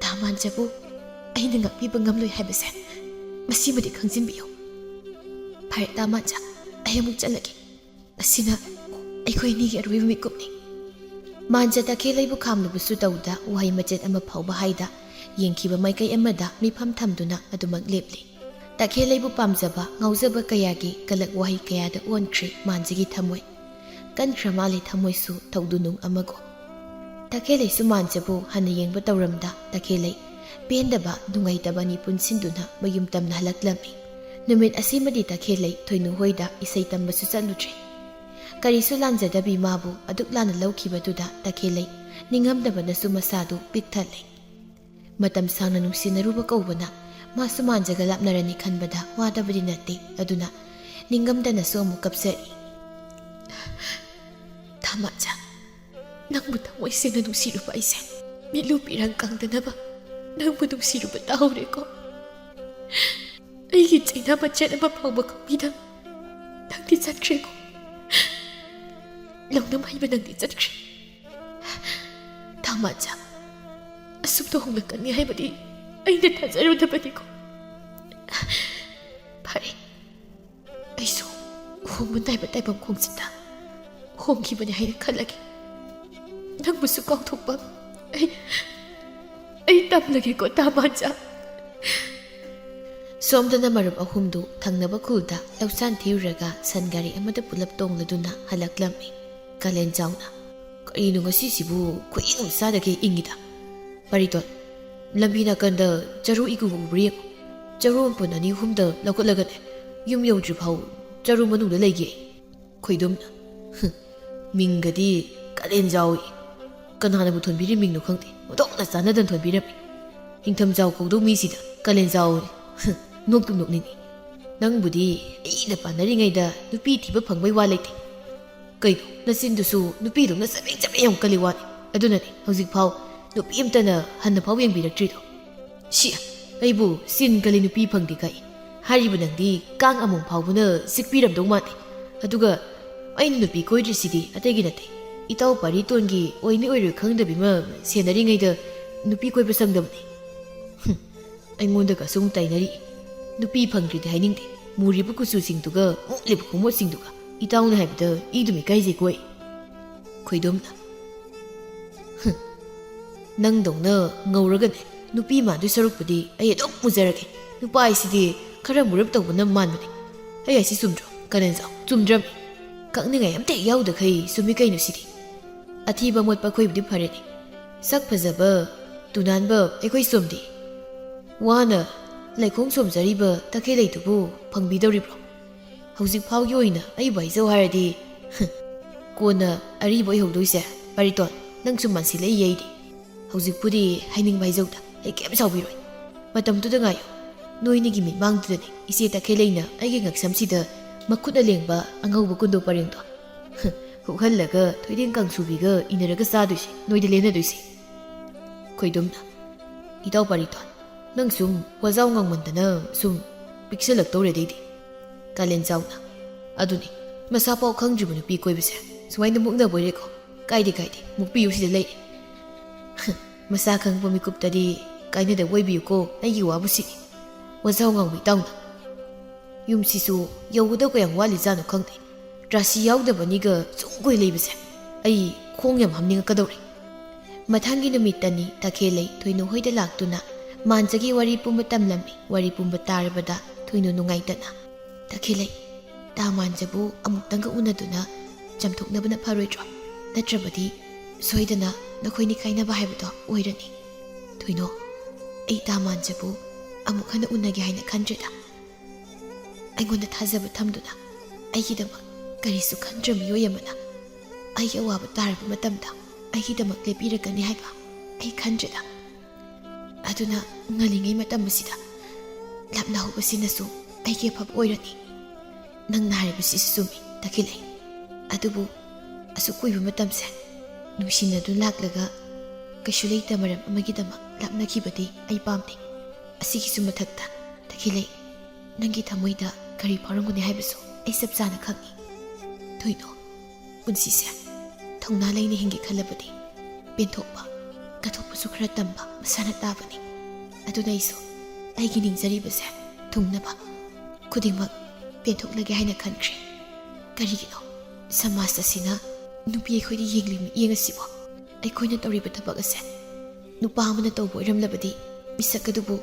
ꯇꯥ ꯃꯥꯟꯖꯕꯨ ꯑꯩꯅ ꯉꯥꯛꯄꯤꯕ ꯉꯝꯂꯣꯏ ꯍꯥꯏꯕꯁꯦ ꯃꯁꯤꯃꯗꯤ ꯈꯪꯖꯤꯟꯕꯤꯌꯨ꯫ ꯐꯔꯦ ꯇꯥ ꯃꯥꯟꯖ, ꯑꯩ ꯑꯃꯨꯛ ꯆꯠꯂꯒꯦ꯫ ꯑꯁꯤꯅ ꯑꯩꯈꯣꯏ ꯑꯅꯤꯒꯤ ꯑꯔꯣꯏꯕ ꯃꯤꯀꯨꯞꯅꯤ꯫" ꯃꯥꯟꯖ ꯇꯈꯦꯜꯂꯩꯕꯨ ꯈꯥꯝꯂꯨꯕꯁꯨ ꯇꯧꯗ, ꯋꯥꯍꯩ ꯃꯆꯦꯠ ꯑꯃ ꯐꯥꯎꯕ ꯍꯥꯏꯗ, ꯌꯦꯡꯈꯤꯕ ꯃꯥꯏꯀꯩ ꯑꯃꯗ ꯃꯤꯐꯝ ꯊꯝꯗꯨꯅ ꯑꯗꯨꯃꯛ ꯂꯦꯞꯂꯤ꯫ ꯇꯈꯦꯜꯂꯩꯕꯨ ꯄꯥꯝꯖꯕ, ꯉꯥꯎꯖꯕ ꯀꯌꯥꯒꯤ ꯀꯂꯛ ꯋꯥꯍꯩ ꯀꯌꯥꯗ ꯑꯣꯟꯈ꯭ꯔꯦ ꯃꯥꯟꯖꯒꯤ ꯊꯃꯣꯏ꯫ ꯀꯟꯈ꯭ꯔ ꯃꯥꯜꯂꯦ ꯊꯃꯣꯏꯁꯨ ꯊꯧꯗꯨꯅꯨꯡ ꯑꯃꯒꯨꯝ꯫ ꯇꯈꯦꯜꯂꯩ ꯁꯨꯃꯥꯟꯖꯕꯨ ꯍꯟꯅ ꯌꯦꯡꯕ ꯇꯧꯔꯝꯗ ꯇꯈꯦꯜꯂꯩ ꯄꯦꯟꯗꯕ ꯅꯨꯡꯉꯥꯏꯇꯕ ꯑꯅꯤ ꯄꯨꯟꯁꯤꯟꯗꯨꯅ ꯃꯌꯨꯝ ꯇꯝꯅ ꯍꯜꯂꯛꯂꯝꯃꯤ꯫ ꯅꯨꯃꯤꯠ ꯑꯁꯤꯃꯗꯤ ꯇꯈꯦꯜꯂꯩ ꯊꯣꯏꯅꯨ ꯍꯣꯏꯗ ꯏꯁꯩ ꯇꯝꯕꯁꯨ ꯆꯠꯂꯨꯗ꯭ꯔꯦ꯫ ꯀꯔꯤꯁꯨ ꯂꯥꯟꯖꯗꯕꯤ ꯃꯥꯕꯨ ꯑꯗꯨꯛ ꯂꯥꯟꯅ ꯂꯧꯈꯤꯕꯗꯨꯗ ꯇꯈꯦꯜꯂꯩ ꯅꯤꯡꯉꯝꯗꯕꯅꯁꯨ ꯃꯁꯥꯗꯨ ꯄꯤꯛ ꯊꯜꯂꯦ꯫ ꯃꯇꯝ ꯁꯥꯡꯅ ꯅꯨꯡꯁꯤꯅꯔꯨꯕ ꯀꯧꯕꯅ ꯃꯥꯁꯨ ꯃꯥꯟꯖꯒ ꯂꯥꯞꯅꯔꯅꯤ ꯈꯟꯕꯗ ꯋꯥꯗꯕꯗꯤ ꯅꯠꯇꯦ꯫ ꯑꯗꯨꯅ ꯅꯤꯡꯉꯝꯗꯅꯁꯨ ꯑꯃꯨꯛ ꯀꯞꯆꯔꯤ꯫ ꯊꯥꯃꯥꯟꯖ, ꯅꯪꯕꯨ ꯊꯃꯣꯏ ꯁꯦꯡꯅ ꯅꯨꯡꯁꯤꯔꯨꯕ ꯑꯩꯁꯦ ꯃꯤꯠꯂꯨ ꯄꯤꯔꯪ ꯀꯪꯗꯅꯕ ꯅꯪꯕꯨ ꯅꯨꯡꯁꯤꯔꯨꯕ ꯇꯥꯍꯧꯔꯦꯀꯣ꯫ ꯑꯩꯒꯤ ꯆꯩꯅꯥ ꯃꯆꯦꯠ ꯑꯃ ꯐꯥꯎꯕ ꯈꯪꯕꯤꯗ ꯅꯪꯗꯤ ꯆꯠꯈ꯭ꯔꯦꯀꯣ꯫ ꯂꯧꯅꯝ ꯍꯩꯕ ꯅꯪꯗꯤ ꯆꯠꯈ꯭ꯔꯦ꯫ ꯊꯥꯃꯥꯟꯖ, ꯑꯁꯨꯝꯅ ꯍꯣꯡꯂꯛꯀꯅꯤ ꯍꯥꯏꯕꯗꯤ ꯑꯩꯅ ꯊꯥꯖꯔꯨꯗꯕꯅꯤꯀꯣ꯫ ꯐꯔꯦ, ꯑꯩꯁꯨ ꯍꯣꯡꯕ ꯅꯥꯏꯕ ꯇꯥꯏꯕꯪ ꯈꯣꯡꯆꯠꯇ ꯍꯣꯡꯈꯤꯕꯅꯤ ꯍꯥꯏꯅ ꯈꯜꯂꯒꯦ꯫ ꯅꯪꯕꯨꯁꯨ ꯀꯥꯎꯊꯣꯛꯄ ꯑꯩ, ꯑꯩ ꯇꯝꯂꯒꯦꯀꯣ, ꯊꯥꯃꯥꯟꯖ꯫ ꯁꯣꯝꯗꯅ ꯃꯔꯨꯞ ꯑꯍꯨꯝꯗꯨ ꯊꯪꯅꯕ ꯈꯨꯜꯗ ꯂꯧꯁꯥꯟ ꯊꯤꯔꯨꯔꯒ ꯁꯟ ꯒꯥꯔꯤ ꯑꯃꯗ ꯄꯨꯂꯞ ꯇꯣꯡꯂꯗꯨꯅ ꯍꯜꯂꯛꯂꯝꯃꯤ꯫ ꯀꯥꯂꯦꯟꯖꯥꯎꯅ, "ꯀꯔꯤꯅꯣ ꯉꯁꯤꯁꯤꯕꯨ ꯈꯨꯌꯦꯡ ꯑꯃ ꯆꯥꯗꯒꯦ ꯏꯪꯉꯤꯗ? ꯄꯥꯔꯤꯇꯣꯟ, ꯂꯝꯕꯤ ꯅꯥꯀꯟꯗ ꯆꯔꯨ ꯏꯒꯨ ꯎꯕ꯭ꯔꯥ ꯌꯦꯡꯉꯨ꯫ ꯆꯔꯨ ꯃꯄꯨꯟ ꯑꯅꯤ ꯑꯍꯨꯝꯗ ꯂꯧꯈꯠꯂꯒꯅꯦ, ꯌꯨꯝ ꯌꯧꯗ꯭ꯔꯤ ꯐꯥꯎ ꯆꯔꯨ ꯃꯅꯨꯡꯗ ꯂꯩꯒꯦ ꯑꯩ꯫" ꯈꯣꯏꯗꯨꯝꯅ, "ꯍꯨꯝ, ꯃꯤꯡꯒꯗꯤ ꯀꯥꯂꯦꯟꯖꯥꯎꯏ꯫ ꯀꯅꯥꯅꯕꯨ ꯊꯣꯟꯕꯤꯔꯤ ꯃꯤꯡꯅꯣ ꯈꯪꯗꯦ, ꯑꯣꯟꯊꯣꯛꯅ ꯆꯥꯟꯅꯗꯅ ꯊꯣꯟꯕꯤꯔꯝꯃꯤ꯫ ꯅꯤꯡꯊꯝꯖꯥꯎ ꯀꯧꯗꯧ ꯃꯤꯁꯤꯗ ꯀꯥꯂꯦꯟꯖꯥꯎꯏ꯫ ꯍꯨꯝ, ꯅꯣꯛꯇꯨꯝ ꯅꯣꯛꯅꯤꯡꯉꯤ꯫ ꯅꯪꯕꯨꯗꯤ ꯑꯩꯅ ꯄꯥꯟꯅꯔꯤꯉꯩꯗ ꯅꯨꯄꯤ ꯊꯤꯕ ꯐꯪꯕꯩ ꯋꯥ ꯂꯩꯇꯦ꯫ ꯀꯩꯅꯣ, ꯅꯆꯤꯟꯗꯨꯁꯨ ꯅꯨꯄꯤꯗꯧꯅ ꯆꯕꯦꯡ ꯆꯕꯦꯡ ꯌꯥꯝ ꯀꯜꯂꯤ ꯋꯥꯅꯤ꯫ ꯑꯗꯨꯅꯅꯦ ꯍꯧꯖꯤꯛꯐꯥꯎ ꯅꯨꯄꯤ ꯑꯝꯇꯅ ꯍꯟꯅꯐꯥꯎ ꯌꯦꯡꯕꯤꯔꯛꯇ꯭ꯔꯤꯗꯣ꯫ ꯁꯤ, ꯑꯩꯕꯨ ꯆꯤꯟ ꯀꯜꯂꯤ ꯅꯨꯄꯤ ꯐꯪꯗꯦ ꯀꯥꯏ ꯍꯥꯏꯔꯤꯕ ꯅꯪꯗꯤ ꯀꯥꯡ ꯑꯃꯣꯝ ꯐꯥꯎꯕꯅ ꯆꯤꯛꯄꯤꯔꯝꯗꯧ ꯃꯥꯟꯗꯦ꯫ ꯑꯗꯨꯒ ꯑꯩꯅ ꯅꯨꯄꯤ ꯀꯣꯏꯗ꯭ꯔꯤꯁꯤꯗꯤ ꯑꯇꯩꯒꯤ ꯅꯠꯇꯦ꯫ ꯏꯇꯥꯎ ꯄꯥꯔꯤꯇꯣꯟꯒꯤ ꯑꯣꯏꯅꯤ ꯑꯣꯏꯔꯣꯏ ꯈꯪꯗꯕꯤ ꯑꯃ ꯁꯦꯟꯅꯔꯤꯉꯩꯗ ꯅꯨꯄꯤ ꯀꯣꯏꯕ ꯁꯪꯗꯕꯅꯤ꯫ ꯍꯨꯝ, ꯑꯩꯉꯣꯟꯗꯒꯁꯨ ꯑꯃꯨꯛ ꯇꯥꯏꯅꯔꯤ꯫ ꯅꯨꯄꯤ ꯐꯪꯗ꯭ꯔꯤꯗꯤ ꯍꯥꯏꯅꯤꯡꯗꯦ꯫ ꯃꯨꯔꯤꯕ ꯀꯨꯆꯨꯁꯤꯡꯗꯨꯒ ꯃꯨꯛꯂꯤꯕ ꯈꯣꯡꯃꯣꯠꯁꯤꯡꯗꯨꯒ ꯏꯇꯥꯎꯅ ꯍꯥꯏꯕꯗ ꯏꯗꯨꯝ ꯏꯀꯥꯏꯖꯩꯀꯣ ꯑꯩ꯫ ꯈꯣꯏꯗꯨꯝꯅ, "ꯍꯨꯝ, ꯅꯪꯗꯧꯅ ꯉꯧꯔꯒꯅꯦ ꯅꯨꯄꯤ ꯃꯥꯟꯗꯣꯏ ꯁꯔꯨꯛꯄꯨꯗꯤ ꯑꯩ ꯑꯗꯨꯝ ꯃꯨꯖꯔꯒꯦ꯫ ꯅꯨꯄꯥ ꯍꯥꯏꯁꯤꯗꯤ ꯈꯔ ꯃꯨꯔꯞ ꯇꯧꯕꯅ ꯃꯥꯟꯕꯅꯦ꯫ ꯑꯩ ꯍꯥꯏꯁꯤ ꯆꯨꯝꯗ꯭ꯔꯣ, ꯀꯥꯂꯦꯟꯖꯥꯎ? ꯆꯨꯝꯗ꯭ꯔꯃꯤ?" ꯀꯛꯅꯤꯡꯉꯥꯏ ꯑꯝꯇ ꯍꯦꯛ ꯌꯥꯎꯗꯈꯩ ꯆꯨꯝꯃꯤ ꯀꯩꯅꯣ ꯁꯤꯗꯤ꯫ ꯑꯊꯤꯕ ꯃꯣꯠꯄ ꯑꯩꯈꯣꯏꯕꯨꯗꯤ ꯐꯔꯦꯅꯦ, ꯁꯛ ꯐꯖꯕ ꯇꯨꯅꯥꯟꯕ ꯑꯩꯈꯣꯏ ꯆꯨꯝꯗꯤ꯫ ꯋꯥꯅ ꯂꯩꯈꯣꯡ ꯁꯣꯝꯖꯔꯤꯕ ꯇꯈꯦꯜꯂꯩꯗꯨꯕꯨ ꯐꯪꯕꯤꯗꯧꯔꯤꯕ꯭ꯔꯣ? ꯍꯧꯖꯤꯛ ꯐꯥꯎꯒꯤ ꯑꯣꯏꯅ ꯑꯩꯕꯨ ꯍꯥꯏꯖꯧ ꯍꯥꯏꯔꯗꯤ, ꯀꯣꯟꯅ ꯑꯔꯤꯕ ꯑꯣꯏꯍꯧꯗꯣꯏꯁꯦ꯫ ꯄꯥꯔꯤꯇꯣꯟ, ꯅꯪ ꯁꯨꯝ ꯃꯥꯟꯁꯤꯜꯂꯛꯏ ꯑꯩꯗꯤ꯫ ꯍꯧꯖꯤꯛꯄꯨꯗꯤ ꯍꯥꯏꯅꯤꯡꯕ ꯍꯥꯏꯖꯧꯗ, ꯑꯩ ꯀꯩꯝ ꯁꯥꯎꯕꯤꯔꯣꯏ꯫ ꯃꯇꯝꯗꯨꯗ ꯉꯥꯏꯌꯨ, ꯅꯣꯏꯅꯤꯒꯤ ꯃꯤꯠꯃꯥꯡꯗꯨꯗꯅꯦ ꯏꯆꯦ ꯇꯈꯦꯜꯂꯩꯅ ꯑꯩꯒꯤ ꯉꯛꯁꯝꯁꯤꯗ ꯃꯈꯨꯠꯅ ꯂꯦꯡꯕ ꯑꯉꯧꯕ ꯀꯨꯟꯗꯣ ꯄꯔꯦꯡꯗꯣ ꯍꯨꯛꯍꯜꯂꯒ ꯊꯣꯏꯗꯤꯡ ꯀꯥꯡꯁꯨꯕꯤꯒ ꯏꯟꯅꯔꯒ ꯆꯥꯗꯣꯏꯁꯦ, ꯅꯣꯏꯗ ꯂꯦꯟꯅꯗꯣꯏꯁꯦ꯫ ꯈꯣꯏꯗꯨꯝꯅ, ꯏꯇꯥꯎ ꯄꯥꯔꯤꯇꯣꯟ, ꯅꯪ ꯁꯨꯝ ꯋꯥꯖꯥꯎ ꯉꯥꯡꯃꯟꯗꯅ ꯁꯨꯝ ꯄꯤꯛꯁꯜꯂꯛꯇꯧꯔꯦꯗ ꯑꯩꯗꯤ꯫ ꯀꯥꯂꯦꯟꯖꯥꯎꯅ, ꯑꯗꯨꯅꯤ, ꯃꯁꯥ ꯄꯥꯎ ꯈꯪꯗ꯭ꯔꯤꯕ ꯅꯨꯄꯤ ꯀꯣꯏꯕꯁꯦ ꯁꯨꯃꯥꯏꯅ ꯃꯨꯛꯅꯕ ꯑꯣꯏꯔꯦꯀꯣ꯫ ꯀꯥꯏꯗꯦ ꯀꯥꯏꯗꯦ, ꯃꯨꯛꯄꯤꯌꯨ, ꯁꯤꯗ ꯂꯩꯔꯦ꯫ ꯃꯁꯥ ꯈꯪꯕ ꯃꯤꯀꯨꯞꯇꯗꯤ ꯀꯥꯏꯅꯗꯕ ꯑꯣꯏꯕꯤꯌꯨꯀꯣ, ꯑꯩꯒꯤ ꯋꯥꯕꯨ ꯁꯤꯅꯤ꯫ ꯋꯥꯖꯥꯎ ꯉꯥꯡꯕ ꯏꯇꯥꯎꯅ, ꯌꯨꯝꯁꯤꯁꯨ ꯌꯧꯒꯗꯧ ꯀꯌꯥꯝ ꯋꯥꯠꯂꯤꯖꯥꯠꯅꯣ ꯈꯪꯗꯦ꯫ ꯔꯥꯁꯤ ꯌꯥꯎꯗꯕꯅꯤꯒ ꯁꯨꯝ ꯀꯨꯏ ꯂꯩꯕꯁꯦ ꯑꯩ ꯈꯣꯡ ꯌꯥꯝ ꯍꯥꯝꯅꯤꯡꯉꯛꯀꯗꯧꯔꯦ꯫ ꯃꯊꯪꯒꯤ ꯅꯨꯃꯤꯠꯇꯅꯤ ꯇꯈꯦꯜꯂꯩ ꯊꯣꯏꯅꯨ ꯍꯣꯏꯗ ꯂꯥꯛꯇꯨꯅ ꯃꯥꯟꯖꯒꯤ ꯋꯥꯔꯤ ꯄꯨꯝꯕ ꯇꯝꯂꯝꯃꯤ꯫ ꯋꯥꯔꯤ ꯄꯨꯝꯕ ꯇꯥꯔꯕꯗ ꯊꯣꯏꯅꯨ ꯅꯨꯡꯉꯥꯏꯇꯅ, "ꯇꯈꯦꯜꯂꯩ, ꯇꯥ ꯃꯥꯟꯖꯕꯨ ꯑꯃꯨꯛꯇꯪꯒ ꯎꯅꯗꯨꯅ ꯆꯝꯊꯣꯛꯅꯕꯅ ꯐꯔꯣꯏꯗ꯭ꯔꯣ? ꯅꯠꯇ꯭ꯔꯕꯗꯤ ꯁꯣꯏꯗꯅ ꯅꯈꯣꯏꯅꯤ ꯀꯥꯏꯅꯕ ꯍꯥꯏꯕꯗꯣ ꯑꯣꯏꯔꯅꯤ꯫" ꯊꯣꯏꯅꯣ, ꯑꯩ ꯇꯥ ꯃꯥꯟꯖꯕꯨ ꯑꯃꯨꯛ ꯍꯟꯅ ꯎꯅꯒꯦ ꯍꯥꯏꯅ ꯈꯟꯗ꯭ꯔꯦꯗ꯫ ꯑꯩꯉꯣꯟꯗ ꯊꯥꯖꯕ ꯊꯝꯗꯨꯅ ꯑꯩꯒꯤꯗꯃꯛ ꯀꯔꯤꯁꯨ ꯈꯟꯗ꯭ꯔ ꯃꯤꯑꯣꯏ ꯑꯃꯅ ꯑꯩꯒꯤ ꯑꯋꯥꯕ ꯇꯥꯔꯕ ꯃꯇꯝꯗ ꯑꯩꯒꯤꯗꯃꯛ ꯂꯦꯞꯄꯤꯔꯒꯅꯤ ꯍꯥꯏꯕ ꯑꯩ ꯈꯟꯗ꯭ꯔꯦꯗ꯫ ꯑꯗꯨꯅ ꯉꯜꯂꯤꯉꯩ ꯃꯇꯝ ꯑꯁꯤꯗ ꯂꯥꯞꯅꯍꯧꯕꯁꯤꯅꯁꯨ ꯑꯩꯒꯤ ꯑꯐꯕ ꯑꯣꯏꯔꯅꯤ꯫ ꯅꯪꯅ ꯍꯥꯏꯔꯤꯕꯁꯤꯁꯨ ꯆꯨꯝꯃꯤ, ꯇꯈꯦꯜꯂꯩ꯫ ꯑꯗꯨꯕꯨ ꯑꯁꯨꯛ ꯀꯨꯏꯕ ꯃꯇꯝꯁꯦ ꯅꯨꯡꯁꯤꯅꯗꯨꯅ ꯂꯥꯛꯂꯒ ꯀꯩꯁꯨ ꯂꯩꯇ ꯃꯔꯝ ꯑꯃꯒꯤꯗꯃꯛ ꯂꯥꯞꯅꯈꯤꯕꯗꯤ ꯑꯩ ꯄꯥꯝꯗꯦ꯫ ꯑꯁꯤꯒꯤꯁꯨ ꯃꯊꯛꯇ, ꯇꯈꯦꯜꯂꯩ, ꯅꯪꯒꯤ ꯊꯃꯣꯏꯗ ꯀꯔꯤ ꯐꯥꯎꯔꯝꯒꯅꯤ ꯍꯥꯏꯕꯁꯨ ꯑꯩ ꯆꯞ ꯆꯥꯅ ꯈꯪꯏ꯫ ꯊꯣꯏꯅꯣ, ꯄꯨꯟꯁꯤꯁꯦ ꯊꯧꯅꯥ ꯂꯩꯅ ꯍꯤꯡꯒꯦ ꯈꯜꯂꯕꯗꯤ ꯄꯦꯟꯊꯣꯛꯄ, ꯀꯠꯊꯣꯛꯄꯁꯨ ꯈꯔ ꯇꯝꯕ ꯃꯁꯥꯅ ꯇꯥꯕꯅꯤ꯫ ꯑꯗꯨꯅ ꯑꯩꯁꯨ ꯑꯩꯒꯤ ꯅꯤꯡꯖꯔꯤꯕꯁꯦ ꯊꯨꯡꯅꯕ ꯈꯨꯗꯤꯡꯃꯛ ꯄꯦꯟꯊꯣꯛꯂꯒꯦ ꯍꯥꯏꯅ ꯈꯟꯈ꯭ꯔꯦ꯫ ꯀꯔꯤꯒꯤꯅꯣ ꯁꯃꯥꯖ ꯑꯁꯤꯅ ꯅꯨꯄꯤ ꯑꯩꯈꯣꯏꯗ ꯌꯦꯡꯂꯤ ꯃꯤꯠꯌꯦꯡ ꯑꯁꯤꯕꯣ? ꯑꯩꯈꯣꯏꯅ ꯇꯧꯔꯤꯕ ꯊꯕꯛ ꯑꯁꯦ ꯅꯨꯄꯥ ꯑꯃꯅ ꯇꯧꯕ ꯑꯣꯏꯔꯝꯂꯕꯗꯤ ꯃꯤꯁꯛ ꯑꯗꯨꯕꯨ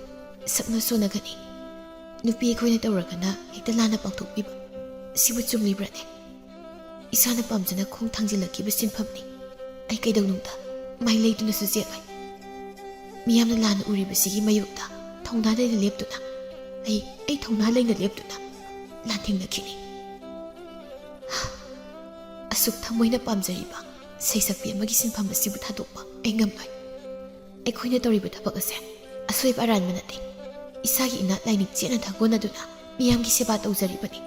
ꯁꯛꯅ ꯁꯣꯟꯅꯒꯅꯤ꯫ ꯅꯨꯄꯤ ꯑꯩꯈꯣꯏꯅ ꯇꯧꯔꯒꯅ ꯍꯦꯛꯇ ꯂꯥꯟꯅ ꯄꯥꯡꯊꯣꯛꯄꯤꯕ, ꯁꯤꯕꯨ ꯆꯨꯝꯂꯤꯕ꯭ꯔꯅꯦ? ꯏꯁꯥꯅ ꯄꯥꯝꯖꯅ ꯈꯣꯡ ꯊꯥꯡꯖꯤꯜꯂꯛꯈꯤꯕ ꯁꯤꯟꯐꯝꯅꯤ꯫ ꯑꯩ ꯀꯩꯗꯧꯅꯨꯡꯗ ꯃꯥꯏ ꯂꯩꯗꯨꯅꯁꯨ ꯆꯦꯜꯂꯣꯏ꯫ ꯃꯤꯌꯥꯝꯅ ꯂꯥꯟꯅ ꯎꯔꯤꯕꯁꯤꯒꯤ ꯃꯥꯌꯣꯛꯇ ꯊꯧꯅꯥ ꯂꯩꯅ ꯂꯦꯞꯇꯨꯅ ꯑꯩ ꯑꯩ ꯊꯧꯅꯥ ꯂꯩꯅ ꯂꯦꯞꯇꯨꯅ ꯂꯥꯟꯊꯦꯡꯅꯈꯤꯅꯤ꯫ ꯑꯁꯨꯛ ꯊꯃꯣꯏꯅ ꯄꯥꯝꯖꯔꯤꯕ ꯁꯩꯁꯛꯄꯤ ꯑꯃꯒꯤ ꯁꯤꯟꯐꯝ ꯑꯁꯤꯕꯨ ꯊꯥꯗꯣꯛꯄ ꯑꯩ ꯉꯝꯂꯣꯏ꯫ ꯑꯩꯈꯣꯏꯅ ꯇꯧꯔꯤꯕ ꯊꯕꯛ ꯑꯁꯦ ꯑꯁꯣꯏꯕ ꯑꯔꯥꯟꯕ ꯅꯠꯇꯦ꯫ ꯏꯁꯥꯒꯤ ꯏꯅꯥꯠ ꯂꯥꯏꯅꯤꯡ ꯆꯦꯠꯅ ꯊꯥꯒꯣꯟꯅꯗꯨꯅ ꯃꯤꯌꯥꯝꯒꯤ ꯁꯦꯕꯥ ꯇꯧꯖꯔꯤꯕꯅꯤ꯫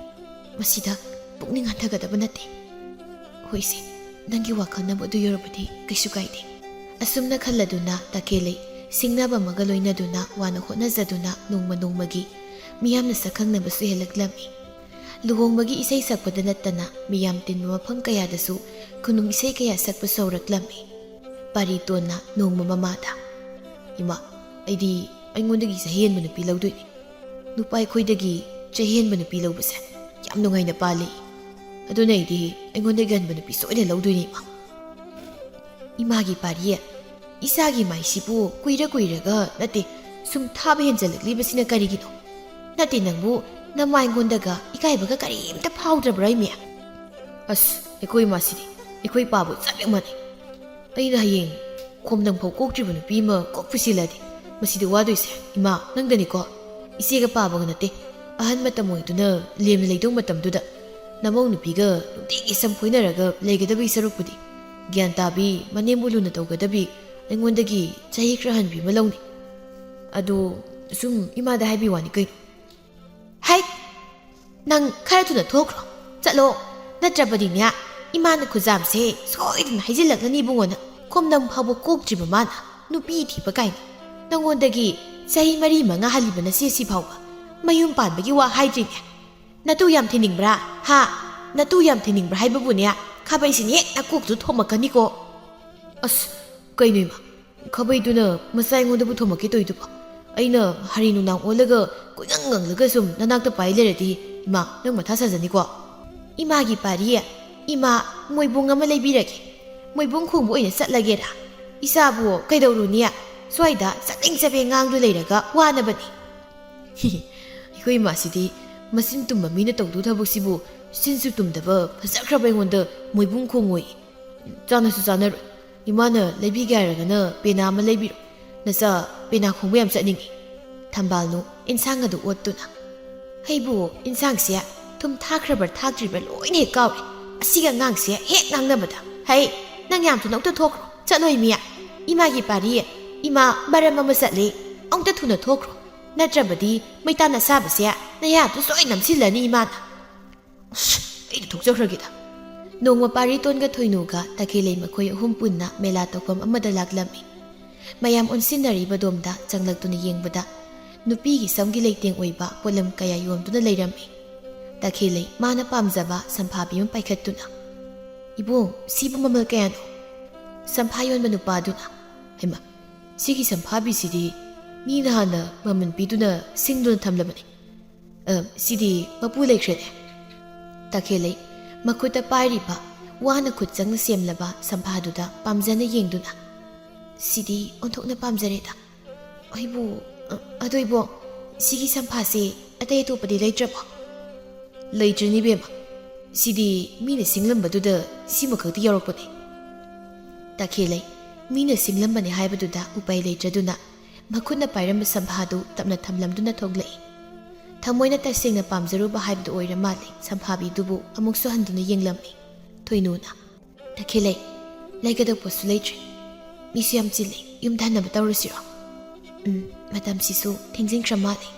ꯃꯁꯤꯗ ꯄꯨꯛꯅꯤꯡ ꯍꯟꯊꯒꯗꯕ ꯅꯠꯇꯦ꯫ ꯍꯣꯏꯁꯦ, ꯅꯪꯒꯤ ꯋꯥꯈꯜꯅꯕꯨ ꯑꯗꯨ ꯌꯧꯔꯕꯗꯤ ꯀꯩꯁꯨ ꯀꯥꯏꯗꯦ꯫ ꯑꯁꯨꯝꯅ ꯈꯜꯂꯗꯨꯅ ꯇꯈꯦꯜꯂꯩ ꯁꯤꯡꯅꯕ ꯑꯃꯒ ꯂꯣꯏꯅꯗꯨꯅ ꯋꯥꯅ ꯍꯣꯠꯅꯖꯗꯨꯅ ꯅꯣꯡꯃ ꯅꯣꯡꯃꯒꯤ ꯃꯤꯌꯥꯝꯅ ꯁꯛꯈꯪꯅꯕꯁꯨ ꯍꯦꯜꯂꯛꯂꯝꯃꯤ꯫ ꯂꯨꯍꯣꯡꯕꯒꯤ ꯏꯁꯩ ꯁꯛꯄꯗ ꯅꯠꯇꯅ ꯃꯤꯌꯥꯝ ꯇꯤꯟꯕ ꯃꯐꯝ ꯀꯌꯥꯗꯁꯨ ꯈꯨꯅꯨꯡ ꯏꯁꯩ ꯀꯌꯥ ꯁꯛꯄꯁꯨ ꯍꯧꯔꯛꯂꯝꯃꯤ꯫ ꯄꯥꯔꯤꯇꯣꯟꯅ ꯅꯣꯡꯃ ꯃꯃꯥꯗ, "ꯏꯃꯥ, ꯑꯩꯗꯤ ꯑꯩꯉꯣꯟꯗꯒꯤ ꯆꯍꯤ ꯍꯦꯟꯕ ꯅꯨꯄꯤ ꯂꯧꯗꯣꯏꯅꯤ꯫ ꯅꯨꯄꯥ ꯑꯩꯈꯣꯏꯗꯒꯤ ꯆꯍꯤ ꯍꯦꯟꯕ ꯅꯨꯄꯤ ꯂꯧꯕꯁꯦ ꯌꯥꯝ ꯅꯨꯡꯉꯥꯏꯅ ꯄꯥꯜꯂꯤ꯫ ꯑꯗꯨꯅ ꯑꯩꯗꯤ ꯑꯩꯉꯣꯟꯗꯒꯤ ꯍꯟꯕ ꯅꯨꯄꯤ ꯁꯣꯏꯗꯅ ꯂꯧꯗꯣꯏꯅꯤ, ꯏꯃꯥ꯫" ꯏꯃꯥꯒꯤ ꯄꯥꯔꯤ, ꯏꯆꯥꯒꯤ ꯃꯥꯏꯁꯤꯕꯨ ꯀꯨꯏꯔ ꯀꯨꯏꯔꯒ ꯅꯠꯇꯦ, ꯁꯨꯝ ꯊꯥꯕ ꯍꯦꯟꯖꯜꯂꯛꯂꯤꯕꯁꯤꯅ ꯀꯔꯤꯒꯤꯅꯣ? ꯅꯠꯇꯦ, ꯅꯪꯕꯨ ꯅꯃꯥꯏꯉꯣꯟꯗꯒ ꯏꯀꯥꯏꯕꯒ ꯀꯔꯤꯝꯇ ꯐꯥꯎꯗ꯭ꯔꯕ꯭ꯔꯥ, ꯏꯃꯤ? ꯑꯁ, ꯑꯩꯈꯣꯏ ꯏꯃꯥꯁꯤꯗꯤ ꯑꯩꯈꯣꯏ ꯄꯥꯕꯨ ꯆꯞ ꯍꯦꯛ ꯃꯥꯟꯅꯩ꯫ ꯑꯩꯅ ꯍꯌꯦꯡ ꯈꯣꯝꯗꯪ ꯐꯥꯎ ꯀꯣꯛꯇ꯭ꯔꯤꯕ ꯅꯨꯄꯤ ꯑꯃ ꯀꯣꯛ ꯄꯨꯁꯤꯜꯂꯗꯤ ꯃꯁꯤꯗ ꯋꯥꯗꯣꯏꯁꯦ, ꯏꯃꯥ, ꯅꯪꯗꯅꯤꯀꯣ꯫ ꯏꯆꯦꯒ ꯄꯥꯕꯒ ꯅꯠꯇꯦ, ꯑꯍꯟ ꯃꯇꯝ ꯑꯣꯏꯗꯨꯅ ꯂꯦꯝꯅ ꯂꯩꯗꯧ ꯃꯇꯝꯗꯨꯗ ꯅꯃꯧ ꯅꯨꯄꯤꯒ ꯅꯨꯡꯇꯤꯒꯤ ꯁꯝ ꯐꯣꯏꯅꯔꯒ ꯂꯩꯒꯗꯕꯒꯤ ꯁꯔꯨꯛꯄꯨꯗꯤ ꯒ꯭ꯌꯥꯟ ꯇꯥꯕꯤ, ꯃꯅꯦꯝꯕꯨ ꯂꯨꯅ ꯇꯧꯒꯗꯕꯤ, ꯑꯩꯉꯣꯟꯗꯒꯤ ꯆꯍꯤ ꯈꯔ ꯍꯟꯕꯤ ꯑꯃ ꯂꯧꯅꯤ꯫ ꯑꯗꯣ ꯁꯨꯝ ꯏꯃꯥꯗ ꯍꯥꯏꯕꯤ ꯋꯥꯅꯤ ꯀꯩꯅꯣ꯫ ꯍꯩ! ꯅꯪ ꯈꯔ ꯊꯨꯅ ꯊꯣꯛꯈ꯭ꯔꯣ꯫ ꯆꯠꯂꯣ꯫ ꯅꯠꯇ꯭ꯔꯕꯗꯤꯅꯦ, ꯏꯃꯥꯅ ꯈꯨꯖꯥꯝꯁꯦ ꯁꯣꯏꯗꯅ ꯍꯩꯖꯤꯜꯂꯛꯂꯅꯤ ꯏꯕꯨꯡꯉꯣ ꯅꯪ꯫ ꯈꯣꯝꯗꯪ ꯐꯥꯎꯕ ꯀꯣꯛꯇ꯭ꯔꯤꯕ ꯃꯥꯅ ꯅꯨꯄꯤ ꯊꯤꯕ ꯀꯥꯏꯅ꯫ ꯅꯪꯉꯣꯟꯗꯒꯤ ꯆꯍꯤ ꯃꯔꯤ ꯃꯉꯥ ꯍꯜꯂꯤꯕ ꯅꯆꯦꯁꯤ ꯐꯥꯎꯕ ꯃꯌꯨꯝ ꯄꯥꯟꯕꯒꯤ ꯋꯥ ꯍꯥꯏꯗ꯭ꯔꯤꯅꯦ꯫ ꯅꯇꯨ ꯌꯥꯝ ꯊꯤꯅꯤꯡꯕ꯭ꯔꯥ? ꯍꯥ? ꯅꯇꯨ ꯌꯥꯝ ꯊꯤꯅꯤꯡꯕ꯭ꯔꯥ ꯍꯥꯏꯕꯕꯨꯅꯦ, ꯈꯥꯕꯩꯁꯤꯅ ꯍꯦꯛ ꯅꯀꯣꯛꯇꯨ ꯊꯣꯝꯃꯛꯀꯅꯤꯀꯣ꯫ ꯑꯁ, ꯀꯩꯅꯣ ꯏꯃꯥ? ꯈꯥꯕꯩꯗꯨꯅ ꯃꯆꯥ ꯑꯩꯉꯣꯟꯗꯕꯨ ꯊꯣꯝꯃꯛꯀꯦ ꯇꯧꯏꯗꯨꯕꯣ? ꯑꯩꯅ ꯍꯔꯤ ꯅꯨꯡꯗꯥꯡ ꯑꯣꯜꯂꯒ ꯀꯣꯏꯉꯪ ꯉꯪꯂꯒ ꯁꯨꯝ ꯅꯅꯥꯛꯇ ꯄꯥꯏ ꯂꯩꯔꯗꯤ, ꯏꯃꯥ, ꯅꯪ ꯃꯊꯥ ꯁꯥꯖꯅꯤꯀꯣ꯫ ꯏꯃꯥꯒꯤ ꯄꯥꯔꯤ, ꯏꯃꯥ, ꯃꯣꯏꯕꯨꯡ ꯑꯃ ꯂꯩꯕꯤꯔꯒꯦ꯫ ꯃꯣꯏꯕꯨꯡ ꯈꯣꯡꯕ ꯑꯣꯏꯅ ꯆꯠꯂꯒꯦꯔꯥ? ꯏꯆꯥꯕꯨ ꯀꯩꯗꯧꯔꯨꯅꯤ? ꯁ꯭ꯋꯥꯏꯗ ꯆꯕꯦꯡ ꯆꯕꯦꯡ ꯉꯥꯡꯗꯨ ꯂꯩꯔꯒ ꯋꯥꯅꯕꯅꯤ꯫ ꯑꯩꯈꯣꯏ ꯏꯃꯥꯁꯤꯗꯤ ꯃꯆꯤꯟ ꯇꯨꯝꯕ ꯃꯤꯅ ꯇꯧꯗꯧ ꯊꯕꯛꯁꯤꯕꯨ ꯁꯤꯟꯁꯨ ꯇꯨꯝꯗꯕ ꯐꯖꯈ꯭ꯔꯕ ꯑꯩꯉꯣꯟꯗ ꯃꯣꯏꯕꯨꯡ ꯈꯣꯡꯉꯣꯏ꯫ ꯆꯥꯅꯁꯨ ꯆꯥꯅꯔꯣꯏ꯫ ꯏꯃꯥꯅ ꯂꯩꯕꯤꯒꯦ ꯍꯥꯏꯔꯒꯅ ꯄꯦꯅꯥ ꯑꯃ ꯂꯩꯕꯤꯔꯣ꯫ ꯅꯆꯥ ꯄꯦꯅꯥ ꯈꯣꯡꯕ ꯌꯥꯝ ꯆꯠꯅꯤꯡꯉꯤ꯫ ꯊꯝꯕꯥꯜꯅꯨ ꯏꯟꯁꯥꯡ ꯑꯗꯨ ꯑꯣꯠꯇꯨꯅ, "ꯍꯩꯕꯨ, ꯏꯟꯁꯥꯡꯁꯦ ꯊꯨꯝ ꯊꯥꯛꯈ꯭ꯔꯕ꯭ꯔꯥ ꯊꯥꯛꯇ꯭ꯔꯤꯕ꯭ꯔꯥ ꯂꯣꯏꯅ ꯍꯦꯛ ꯀꯥꯎꯔꯦ꯫ ꯑꯁꯤꯒꯤ ꯑꯉꯥꯡꯁꯦ ꯍꯦꯛ ꯉꯥꯡꯅꯕꯗ꯫ ꯍꯩ, ꯅꯪ ꯌꯥꯝ ꯊꯨꯅ ꯑꯃꯨꯛꯇ ꯊꯣꯛꯈ꯭ꯔꯣ꯫ ꯆꯠꯂꯣ ꯏꯃꯤ꯫ ꯏꯃꯥꯒꯤ ꯄꯥꯔꯤ꯫ ꯏꯃꯥ ꯃꯔꯝ ꯑꯃ ꯆꯠꯂꯤ꯫ ꯑꯃꯨꯛꯇ ꯊꯨꯅ ꯊꯣꯛꯈ꯭ꯔꯣ꯫ ꯅꯠꯇ꯭ꯔꯕꯗꯤ ꯃꯩꯇꯥꯟ ꯑꯁꯥꯕꯁꯦ ꯅꯌꯥꯗꯨ ꯁꯣꯏ ꯅꯝꯁꯤꯜꯂꯅꯤ ꯏꯃꯥꯅ꯫" ꯑꯁ, ꯑꯩꯗꯤ ꯊꯣꯛꯆꯈ꯭ꯔꯒꯦꯗ꯫ ꯅꯣꯡꯃ ꯄꯥꯔꯤꯇꯣꯟꯒ ꯊꯣꯏꯅꯨꯒ ꯇꯈꯦꯜꯂꯩ ꯃꯈꯣꯏ ꯑꯍꯨꯝ ꯄꯨꯟꯅ ꯃꯦꯂꯥ ꯇꯧꯐꯝ ꯑꯃꯗ ꯂꯥꯛꯂꯝꯃꯤ꯫ ꯃꯌꯥꯝ ꯑꯣꯟꯁꯤꯟꯅꯔꯤꯕꯗꯣꯝꯗ ꯆꯪꯂꯛꯇꯨꯅ ꯌꯦꯡꯕꯗ ꯅꯨꯄꯤꯒꯤ ꯁꯝꯒꯤ ꯂꯩꯇꯦꯡ ꯑꯣꯏꯕ ꯄꯣꯠꯂꯝ ꯀꯌꯥ ꯌꯣꯟꯗꯨꯅ ꯂꯩꯔꯝꯃꯤ꯫ ꯇꯈꯦꯜꯂꯩ ꯃꯥꯅ ꯄꯥꯝꯖꯕ ꯁꯝꯐꯥꯕꯤ ꯑꯃ ꯄꯥꯏꯈꯠꯇꯨꯅ, "ꯏꯕꯨꯡ, ꯁꯤꯕꯨ ꯃꯃꯜ ꯀꯌꯥꯅꯣ?" ꯁꯝꯐꯥ ꯌꯣꯟꯕ ꯅꯨꯄꯥꯗꯨꯅ, "ꯍꯩꯃꯥ, ꯁꯤꯒꯤ ꯁꯝꯐꯥꯕꯤꯁꯤꯗꯤ ꯃꯤꯅ ꯍꯥꯟꯅ ꯃꯃꯜ ꯄꯤꯗꯨꯅ ꯁꯤꯡꯗꯨꯅ ꯊꯝꯂꯕꯅꯤ꯫ ꯑ, ꯁꯤꯗꯤ ꯃꯄꯨ ꯂꯩꯈ꯭ꯔꯦꯅꯦ꯫" ꯇꯈꯦꯜꯂꯩ ꯃꯈꯨꯠꯇ ꯄꯥꯏꯔꯤꯕ ꯋꯥꯅ ꯈꯨꯠ ꯆꯪꯅ ꯁꯦꯝꯂꯕ ꯁꯝꯐꯥꯗꯨꯗ ꯄꯥꯝꯖꯅ ꯌꯦꯡꯗꯨꯅ, "ꯁꯤꯗꯤ ꯑꯣꯟꯊꯣꯛꯅ ꯄꯥꯝꯖꯔꯦꯗ꯫ ꯑꯩꯕꯨ, ꯑ, ꯑꯗꯣ ꯏꯕꯣ, ꯁꯤꯒꯤ ꯁꯝꯐꯥꯁꯦ ꯑꯇꯩ ꯑꯇꯣꯞꯄꯗꯤ ꯂꯩꯇ꯭ꯔꯕꯣ?" "ꯂꯩꯇ꯭ꯔꯤꯅꯤ ꯏꯕꯦꯝꯃ, ꯁꯤꯗꯤ ꯃꯤꯅ ꯁꯤꯡꯂꯝꯕꯗꯨꯗ ꯁꯤꯃꯈꯛꯇꯤ ꯌꯥꯎꯔꯛꯄꯅꯦ꯫" ꯇꯈꯦꯜꯂꯩ ꯃꯤꯅ ꯁꯤꯡꯂꯝꯕꯅꯦ ꯍꯥꯏꯕꯗꯨꯗ ꯎꯄꯥꯏ ꯂꯩꯇ꯭ꯔꯗꯨꯅ ꯃꯈꯨꯠꯅ ꯄꯥꯏꯔꯝꯕ ꯁꯝꯐꯥꯗꯨ ꯇꯞꯅ ꯊꯝꯂꯝꯗꯨꯅ ꯊꯣꯛꯂꯛꯏ꯫ ꯊꯃꯣꯏꯅ ꯇꯁꯦꯡꯅ ꯄꯥꯝꯖꯔꯨꯕ ꯍꯥꯏꯕꯗꯨ ꯑꯣꯏꯔ ꯃꯥꯜꯂꯦ ꯁꯝꯐꯥꯕꯤꯗꯨꯕꯨ ꯑꯃꯨꯛꯁꯨ ꯍꯟꯗꯨꯅ ꯌꯦꯡꯂꯝꯃꯤ꯫ ꯊꯣꯏꯅꯨꯅ, "ꯇꯈꯦꯜꯂꯩ, ꯂꯩꯒꯗꯧꯕꯁꯨ ꯂꯩꯇ꯭ꯔꯦ꯫ ꯃꯤꯁꯨ ꯌꯥꯝ ꯆꯤꯜꯂꯦ꯫ ꯌꯨꯝꯗ ꯍꯟꯅꯕ ꯇꯧꯔꯁꯤꯔꯣ? ꯎꯝ, ꯃꯇꯝꯁꯤꯁꯨ ꯊꯦꯡꯖꯤꯟꯈ꯭ꯔ ꯃꯥꯜꯂꯦ꯫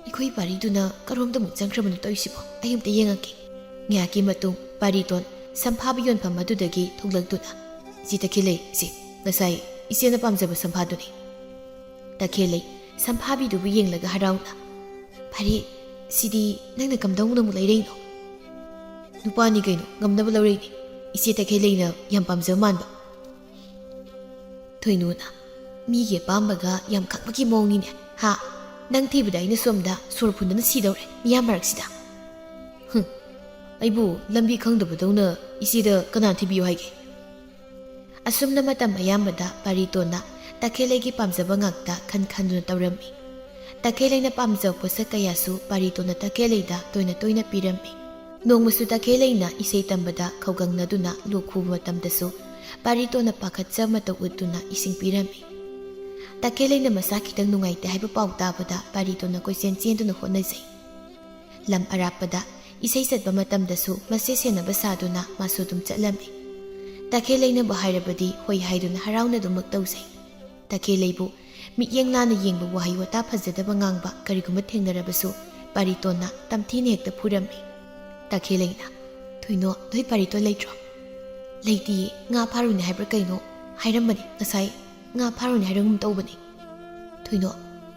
ꯑꯩꯈꯣꯏ ꯄꯥꯔꯤꯗꯨꯅ ꯀꯔꯣꯝꯗꯃꯨꯛ ꯆꯪꯈ꯭ꯔꯕꯅꯣ ꯇꯧꯔꯤꯁꯤꯕꯣ? ꯑꯩ ꯑꯝꯇ ꯌꯦꯡꯉꯛꯀꯦ꯫" ꯉꯥꯏꯍꯥꯛꯀꯤ ꯃꯇꯨꯡ ꯄꯥꯔꯤꯇꯣꯟ ꯁꯝꯐꯥꯕꯤ ꯌꯣꯟꯐꯝ ꯑꯗꯨꯗꯒꯤ ꯊꯣꯛꯂꯛꯇꯨꯅ, "ꯏꯆꯦ ꯇꯈꯦꯜꯂꯩ, ꯏꯆꯦ, ꯉꯁꯥꯏ ꯏꯆꯦꯅ ꯄꯥꯝꯖꯕ ꯁꯝꯐꯥꯗꯨꯅꯤ꯫" ꯇꯈꯦꯜꯂꯩ ꯁꯝꯐꯥꯕꯤꯗꯨꯕꯨ ꯌꯦꯡꯂꯒ ꯍꯔꯥꯎꯅ, "ꯐꯔꯦ, ꯁꯤꯗꯤ ꯅꯪꯅ ꯀꯝꯗꯧꯅ ꯑꯃꯨꯛ ꯂꯩꯔꯛꯏꯅꯣ?" "ꯅꯨꯄꯥꯅꯤ ꯀꯩꯅꯣ, ꯉꯝꯅꯕ ꯂꯧꯔꯛꯏꯅꯤ꯫ ꯏꯆꯦ ꯇꯈꯦꯜꯂꯩꯅ ꯌꯥꯝ ꯄꯥꯝꯖꯕ ꯃꯥꯟꯕ꯫" ꯊꯣꯏꯅꯨꯅ, "ꯃꯤꯒꯤ ꯑꯄꯥꯝꯕꯒ ꯌꯥꯝ ꯈꯪꯕꯒꯤ ꯃꯑꯣꯡꯅꯤꯅꯦ꯫ ꯍꯥ? ꯅꯪ ꯊꯤꯕꯗ ꯑꯩꯅ ꯁꯣꯝꯗ ꯁꯣꯔ ꯐꯨꯟꯗꯅ ꯁꯤꯗꯧꯔꯦ, ꯃꯤꯌꯥꯝ ꯃꯔꯛꯁꯤꯗ꯫" "ꯍꯨꯝ, ꯑꯩꯕꯨ ꯂꯝꯕꯤ ꯈꯪꯗꯕꯗꯧꯅ ꯏꯆꯦꯗ ꯀꯅꯥ ꯊꯤꯕꯤꯌꯨ ꯍꯥꯏꯒꯦ?" ꯑꯁꯨꯝꯅ ꯃꯇꯝ ꯑꯌꯥꯝꯕꯗ ꯄꯥꯔꯤꯇꯣꯟꯅ ꯇꯈꯦꯜꯂꯩꯒꯤ ꯄꯥꯝꯖꯕ ꯉꯥꯛꯇ ꯈꯟ ꯈꯟꯗꯨꯅ ꯇꯧꯔꯝꯃꯤ꯫ ꯇꯈꯦꯜꯂꯩꯅ ꯄꯥꯝꯖꯕ ꯄꯣꯠꯁꯛ ꯀꯌꯥꯁꯨ ꯄꯥꯔꯤꯇꯣꯟꯅ ꯇꯈꯦꯜꯂꯩꯗ ꯇꯣꯏꯅ ꯇꯣꯏꯅ ꯄꯤꯔꯝꯃꯤ꯫ ꯅꯣꯡꯃꯁꯨ ꯇꯈꯦꯜꯂꯩꯅ ꯏꯁꯩ ꯇꯝꯕꯗ ꯈꯧꯒꯪꯅꯗꯨꯅ ꯂꯣꯛ ꯈꯨꯕ ꯃꯇꯝꯗꯁꯨ ꯄꯥꯔꯤꯇꯣꯟꯅ ꯄꯥꯈꯠꯆ ꯃꯇꯧ ꯎꯠꯇꯨꯅ ꯏꯁꯤꯡ ꯄꯤꯔꯝꯃꯤ꯫ ꯇꯈꯦꯜꯂꯩꯅ ꯃꯁꯥ ꯈꯤꯇꯪ ꯅꯨꯡꯉꯥꯏꯇꯦ ꯍꯥꯏꯕ ꯄꯥꯎ ꯇꯥꯕꯗ ꯄꯥꯔꯤꯇꯣꯟꯅ ꯀꯣꯏꯆꯦꯟ ꯆꯦꯟꯗꯨꯅ ꯍꯣꯠꯅꯖꯩ꯫ ꯂꯝ ꯑꯔꯥꯞꯄꯗ ꯏꯁꯩ ꯆꯠꯄ ꯃꯇꯝꯗꯁꯨ ꯃꯆꯦ ꯁꯦꯟꯅꯕ ꯁꯥꯗꯨꯅ ꯃꯥꯁꯨ ꯑꯗꯨꯝ ꯆꯠꯂꯝꯃꯤ꯫ ꯇꯈꯦꯜꯂꯩꯅꯕꯨ ꯍꯥꯏꯔꯕꯗꯤ ꯍꯣꯏ ꯍꯥꯏꯗꯨꯅ ꯍꯔꯥꯎꯅ ꯑꯗꯨꯃꯛ ꯇꯧꯖꯩ꯫ ꯇꯈꯦꯜꯂꯩꯕꯨ ꯃꯤꯠꯌꯦꯡ ꯂꯥꯅ ꯌꯦꯡꯕ, ꯋꯥꯍꯩ ꯋꯥꯇꯥ ꯐꯖꯗꯕ ꯉꯥꯡꯕ ꯀꯔꯤꯒꯨꯝꯕ ꯊꯦꯡꯅꯔꯕꯁꯨ ꯄꯥꯔꯤꯇꯣꯟꯅ ꯇꯝꯊꯤꯅ ꯍꯦꯛꯇ ꯐꯨꯔꯝꯃꯤ꯫ ꯇꯈꯦꯜꯂꯩꯅ, "ꯊꯣꯏꯅꯣ, ꯅꯣꯏ ꯄꯥꯔꯤꯇꯣꯟ ꯂꯩꯇ꯭ꯔꯣ?" "ꯂꯩꯇꯤꯌꯦ, ꯉꯥ ꯐꯥꯔꯨꯅꯦ ꯍꯥꯏꯕ꯭ꯔꯥ ꯀꯩꯅꯣ ꯍꯥꯏꯔꯝꯕꯅꯦ, ꯉꯁꯥꯏ ꯉꯥ ꯐꯥꯔꯨꯅꯦ ꯍꯥꯏꯔꯝꯒꯨꯝ ꯇꯧꯕꯅꯦ꯫" "ꯊꯣꯏꯅꯣ,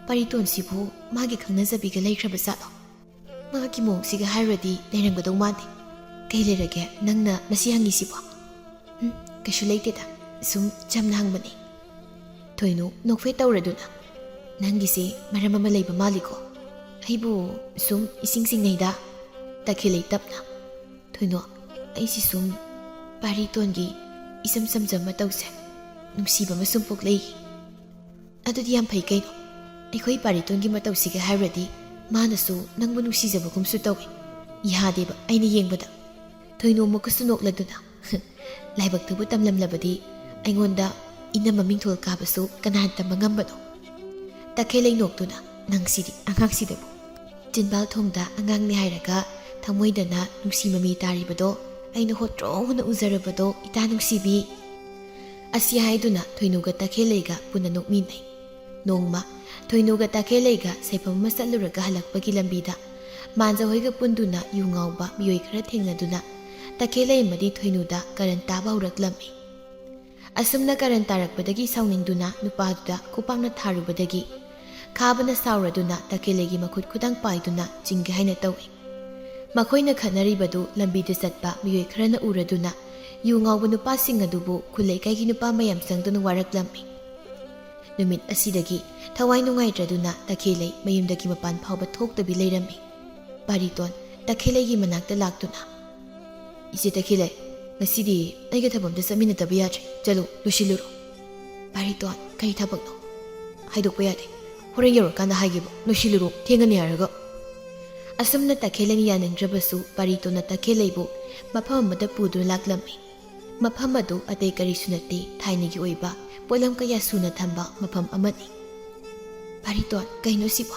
ꯄꯥꯔꯤꯇꯣꯟꯁꯤꯕꯨ ꯃꯥꯒꯤ ꯈꯪꯅꯖꯕꯤꯒ ꯂꯩꯈ꯭ꯔꯕ ꯖꯥꯠꯂꯣ? ꯃꯥꯒꯤ ꯃꯑꯣꯡꯁꯤꯒ ꯍꯥꯏꯔꯨꯔꯗꯤ ꯂꯩꯔꯝꯒꯗꯧ ꯃꯥꯟꯗꯦ꯫ ꯀꯩ ꯂꯩꯔꯒꯦ ꯅꯪꯅ ꯃꯁꯤ ꯍꯪꯉꯤꯁꯤꯕꯣ?" "ꯎꯝ, ꯀꯩꯁꯨ ꯂꯩꯇꯦꯗ, ꯁꯨꯝ ꯆꯝꯅ ꯍꯪꯕꯅꯦ꯫" ꯊꯣꯏꯅꯨ ꯅꯣꯛꯐꯦꯠ ꯇꯧꯔꯗꯨꯅ, "ꯅꯪꯒꯤꯁꯦ ꯃꯔꯝ ꯑꯃ ꯂꯩꯕ ꯃꯥꯜꯂꯤꯀꯣ? ꯑꯩꯕꯨ ꯁꯨꯝ ꯏꯁꯤꯡ ꯆꯤꯡꯅꯩꯗ꯫" ꯇꯈꯦꯜꯂꯩ ꯇꯞꯅ, "ꯊꯣꯏꯅꯨ, ꯑꯩꯁꯤ ꯁꯨꯝ ꯄꯥꯔꯤꯇꯣꯟꯒꯤ ꯏꯆꯝ ꯆꯝꯖꯕ ꯃꯇꯧꯁꯦ ꯅꯨꯡꯁꯤꯕ ꯑꯃ ꯁꯨꯝ ꯄꯣꯛꯂꯛꯏ꯫" "ꯑꯗꯨꯗꯤ ꯌꯥꯝ ꯐꯩ ꯀꯩꯅꯣ꯫ ꯑꯩꯈꯣꯏ ꯄꯥꯔꯤꯇꯣꯟꯒꯤ ꯃꯇꯧꯁꯤꯒ ꯍꯥꯏꯔꯨꯔꯗꯤ ꯃꯥꯅꯁꯨ ꯅꯪꯕꯨ ꯅꯨꯡꯁꯤꯖꯕꯒꯨꯝꯁꯨ ꯇꯧꯏ꯫ ꯌꯥꯗꯦꯕ ꯑꯩꯅ ꯌꯦꯡꯕꯗ꯫" ꯊꯣꯏꯅꯨ ꯑꯃꯨꯛꯀꯁꯨ ꯅꯣꯛꯂꯗꯨꯅ, "ꯂꯥꯏꯕꯛꯇꯨꯕꯨ ꯇꯝꯂꯝꯂꯕꯗꯤ ꯑꯩꯉꯣꯟꯗ ꯏꯅꯝꯃ ꯃꯤꯡꯊꯣꯜ ꯀꯥꯕꯁꯨ ꯀꯅꯥꯅ ꯇꯝꯕ ꯉꯝꯕꯅꯣ?" ꯇꯈꯦꯜꯂꯩ ꯅꯣꯛꯇꯨꯅ, "ꯅꯪꯁꯤꯗꯤ ꯑꯉꯥꯡꯁꯤꯗꯕꯨ꯫ ꯆꯤꯟꯕꯥꯜ ꯊꯣꯡꯗ ꯑꯉꯥꯡꯅꯤ ꯍꯥꯏꯔꯒ ꯊꯃꯣꯏꯗꯅ ꯅꯨꯡꯁꯤ ꯃꯃꯤ ꯇꯥꯔꯤꯕꯗꯣ ꯑꯩꯅ ꯍꯣꯇ꯭ꯔꯣ ꯍꯨꯅ ꯎꯖꯔꯕꯗꯣ, ꯏꯇꯥ ꯅꯨꯡꯁꯤꯕꯤ꯫" ꯑꯁꯤ ꯍꯥꯏꯗꯨꯅ ꯊꯣꯏꯅꯨꯒ ꯇꯈꯦꯜꯂꯩꯒ ꯄꯨꯟꯅ ꯅꯣꯛꯃꯤꯟꯅꯩ꯫ ꯅꯣꯡꯃ ꯊꯣꯏꯅꯨꯒ ꯇꯈꯦꯜꯂꯩꯒ ꯁꯥꯏꯐꯝ ꯑꯃ ꯆꯠꯂꯨꯔꯒ ꯍꯜꯂꯛꯄꯒꯤ ꯂꯝꯕꯤꯗ ꯃꯥꯟꯖ ꯍꯣꯏꯒ ꯄꯨꯟꯗꯨꯅ ꯌꯨ ꯉꯥꯎꯕ ꯃꯤꯑꯣꯏ ꯈꯔ ꯊꯦꯡꯅꯗꯨꯅ ꯇꯈꯦꯜꯂꯩ ꯑꯃꯗꯤ ꯊꯣꯏꯅꯨꯗ ꯀꯔꯟ ꯇꯥꯕ ꯍꯧꯔꯛꯂꯝꯃꯤ꯫ ꯑꯁꯨꯝꯅ ꯀꯔꯟ ꯇꯥꯔꯛꯄꯗꯒꯤ ꯁꯥꯎꯅꯤꯡꯗꯨꯅ ꯅꯨꯄꯥꯗꯨꯗ ꯈꯨꯄꯥꯛꯅ ꯊꯥꯔꯨꯕꯗꯒꯤ ꯈꯥꯕꯅ ꯁꯥꯎꯔꯗꯨꯅ ꯇꯈꯦꯜꯂꯩꯒꯤ ꯃꯈꯨꯠ ꯈꯨꯗꯥꯡ ꯄꯥꯏꯗꯨꯅ ꯆꯤꯡꯒꯦ ꯍꯥꯏꯅ ꯇꯧꯏ꯫ ꯃꯈꯣꯏꯅ ꯈꯠꯅꯔꯤꯕꯗꯨ ꯂꯝꯕꯤꯗ ꯆꯠꯄ ꯃꯤꯑꯣꯏ ꯈꯔꯅ ꯎꯔꯗꯨꯅ ꯌꯨ ꯉꯥꯎꯕ ꯅꯨꯄꯥꯁꯤꯡ ꯑꯗꯨꯕꯨ ꯈꯨꯜ ꯂꯩꯀꯥꯏꯒꯤ ꯅꯨꯄꯥ ꯃꯌꯥꯝ ꯆꯪꯗꯨꯅ ꯋꯥꯔꯛꯂꯝꯃꯤ꯫ ꯅꯨꯃꯤꯠ ꯑꯁꯤꯗꯒꯤ ꯊꯋꯥꯏ ꯅꯨꯡꯉꯥꯏꯇ꯭ꯔꯗꯨꯅ ꯇꯈꯦꯜꯂꯩ ꯃꯌꯨꯝꯗꯒꯤ ꯃꯄꯥꯟ ꯐꯥꯎꯕ ꯊꯣꯛꯇꯕꯤ ꯂꯩꯔꯝꯃꯤ꯫ ꯄꯥꯔꯤꯇꯣꯟ ꯇꯈꯦꯜꯂꯩꯒꯤ ꯃꯅꯥꯛꯇ ꯂꯥꯛꯇꯨꯅ, "ꯏꯆꯦ ꯇꯈꯦꯜꯂꯩ, ꯉꯁꯤꯗꯤ ꯑꯩꯒ ꯊꯕꯛ ꯑꯝꯇ ꯆꯠꯃꯤꯟꯅꯗꯕ ꯌꯥꯗ꯭ꯔꯦ꯫ ꯆꯠꯂꯨ, ꯂꯣꯏꯁꯤꯜꯂꯨꯔꯣ꯫" "ꯄꯥꯔꯤꯇꯣꯟ, ꯀꯔꯤ ꯊꯕꯛꯅꯣ?" "ꯍꯥꯏꯗꯣꯛꯄ ꯌꯥꯗꯦ꯫ ꯍꯣꯔꯦꯟ ꯌꯧꯔꯀꯥꯟꯗ ꯍꯥꯏꯒꯦꯕ꯫ ꯂꯣꯏꯁꯤꯜꯂꯨꯔꯣ, ꯊꯦꯡꯉꯅꯤ ꯍꯥꯏꯔꯒ꯫" ꯑꯁꯨꯝꯅ ꯇꯈꯦꯜꯂꯩꯅ ꯌꯥꯅꯤꯡꯗ꯭ꯔꯕꯁꯨ ꯄꯥꯔꯤꯇꯣꯟꯅ ꯇꯈꯦꯜꯂꯩꯕꯨ ꯃꯐꯝ ꯑꯃꯗ ꯄꯨꯗꯨꯅ ꯂꯥꯛꯂꯝꯃꯤ꯫ ꯃꯐꯝ ꯑꯗꯨ ꯑꯇꯩ ꯀꯔꯤꯁꯨ ꯅꯠꯇꯦ, ꯊꯥꯏꯅꯒꯤ ꯑꯣꯏꯕ ꯄꯣꯠꯂꯝ ꯀꯌꯥ ꯁꯨꯅ ꯊꯝꯕ ꯃꯐꯝ ꯑꯃꯅꯤ꯫ "ꯄꯥꯔꯤꯇꯣꯟ, ꯀꯩꯅꯣ ꯁꯤꯕꯣ?"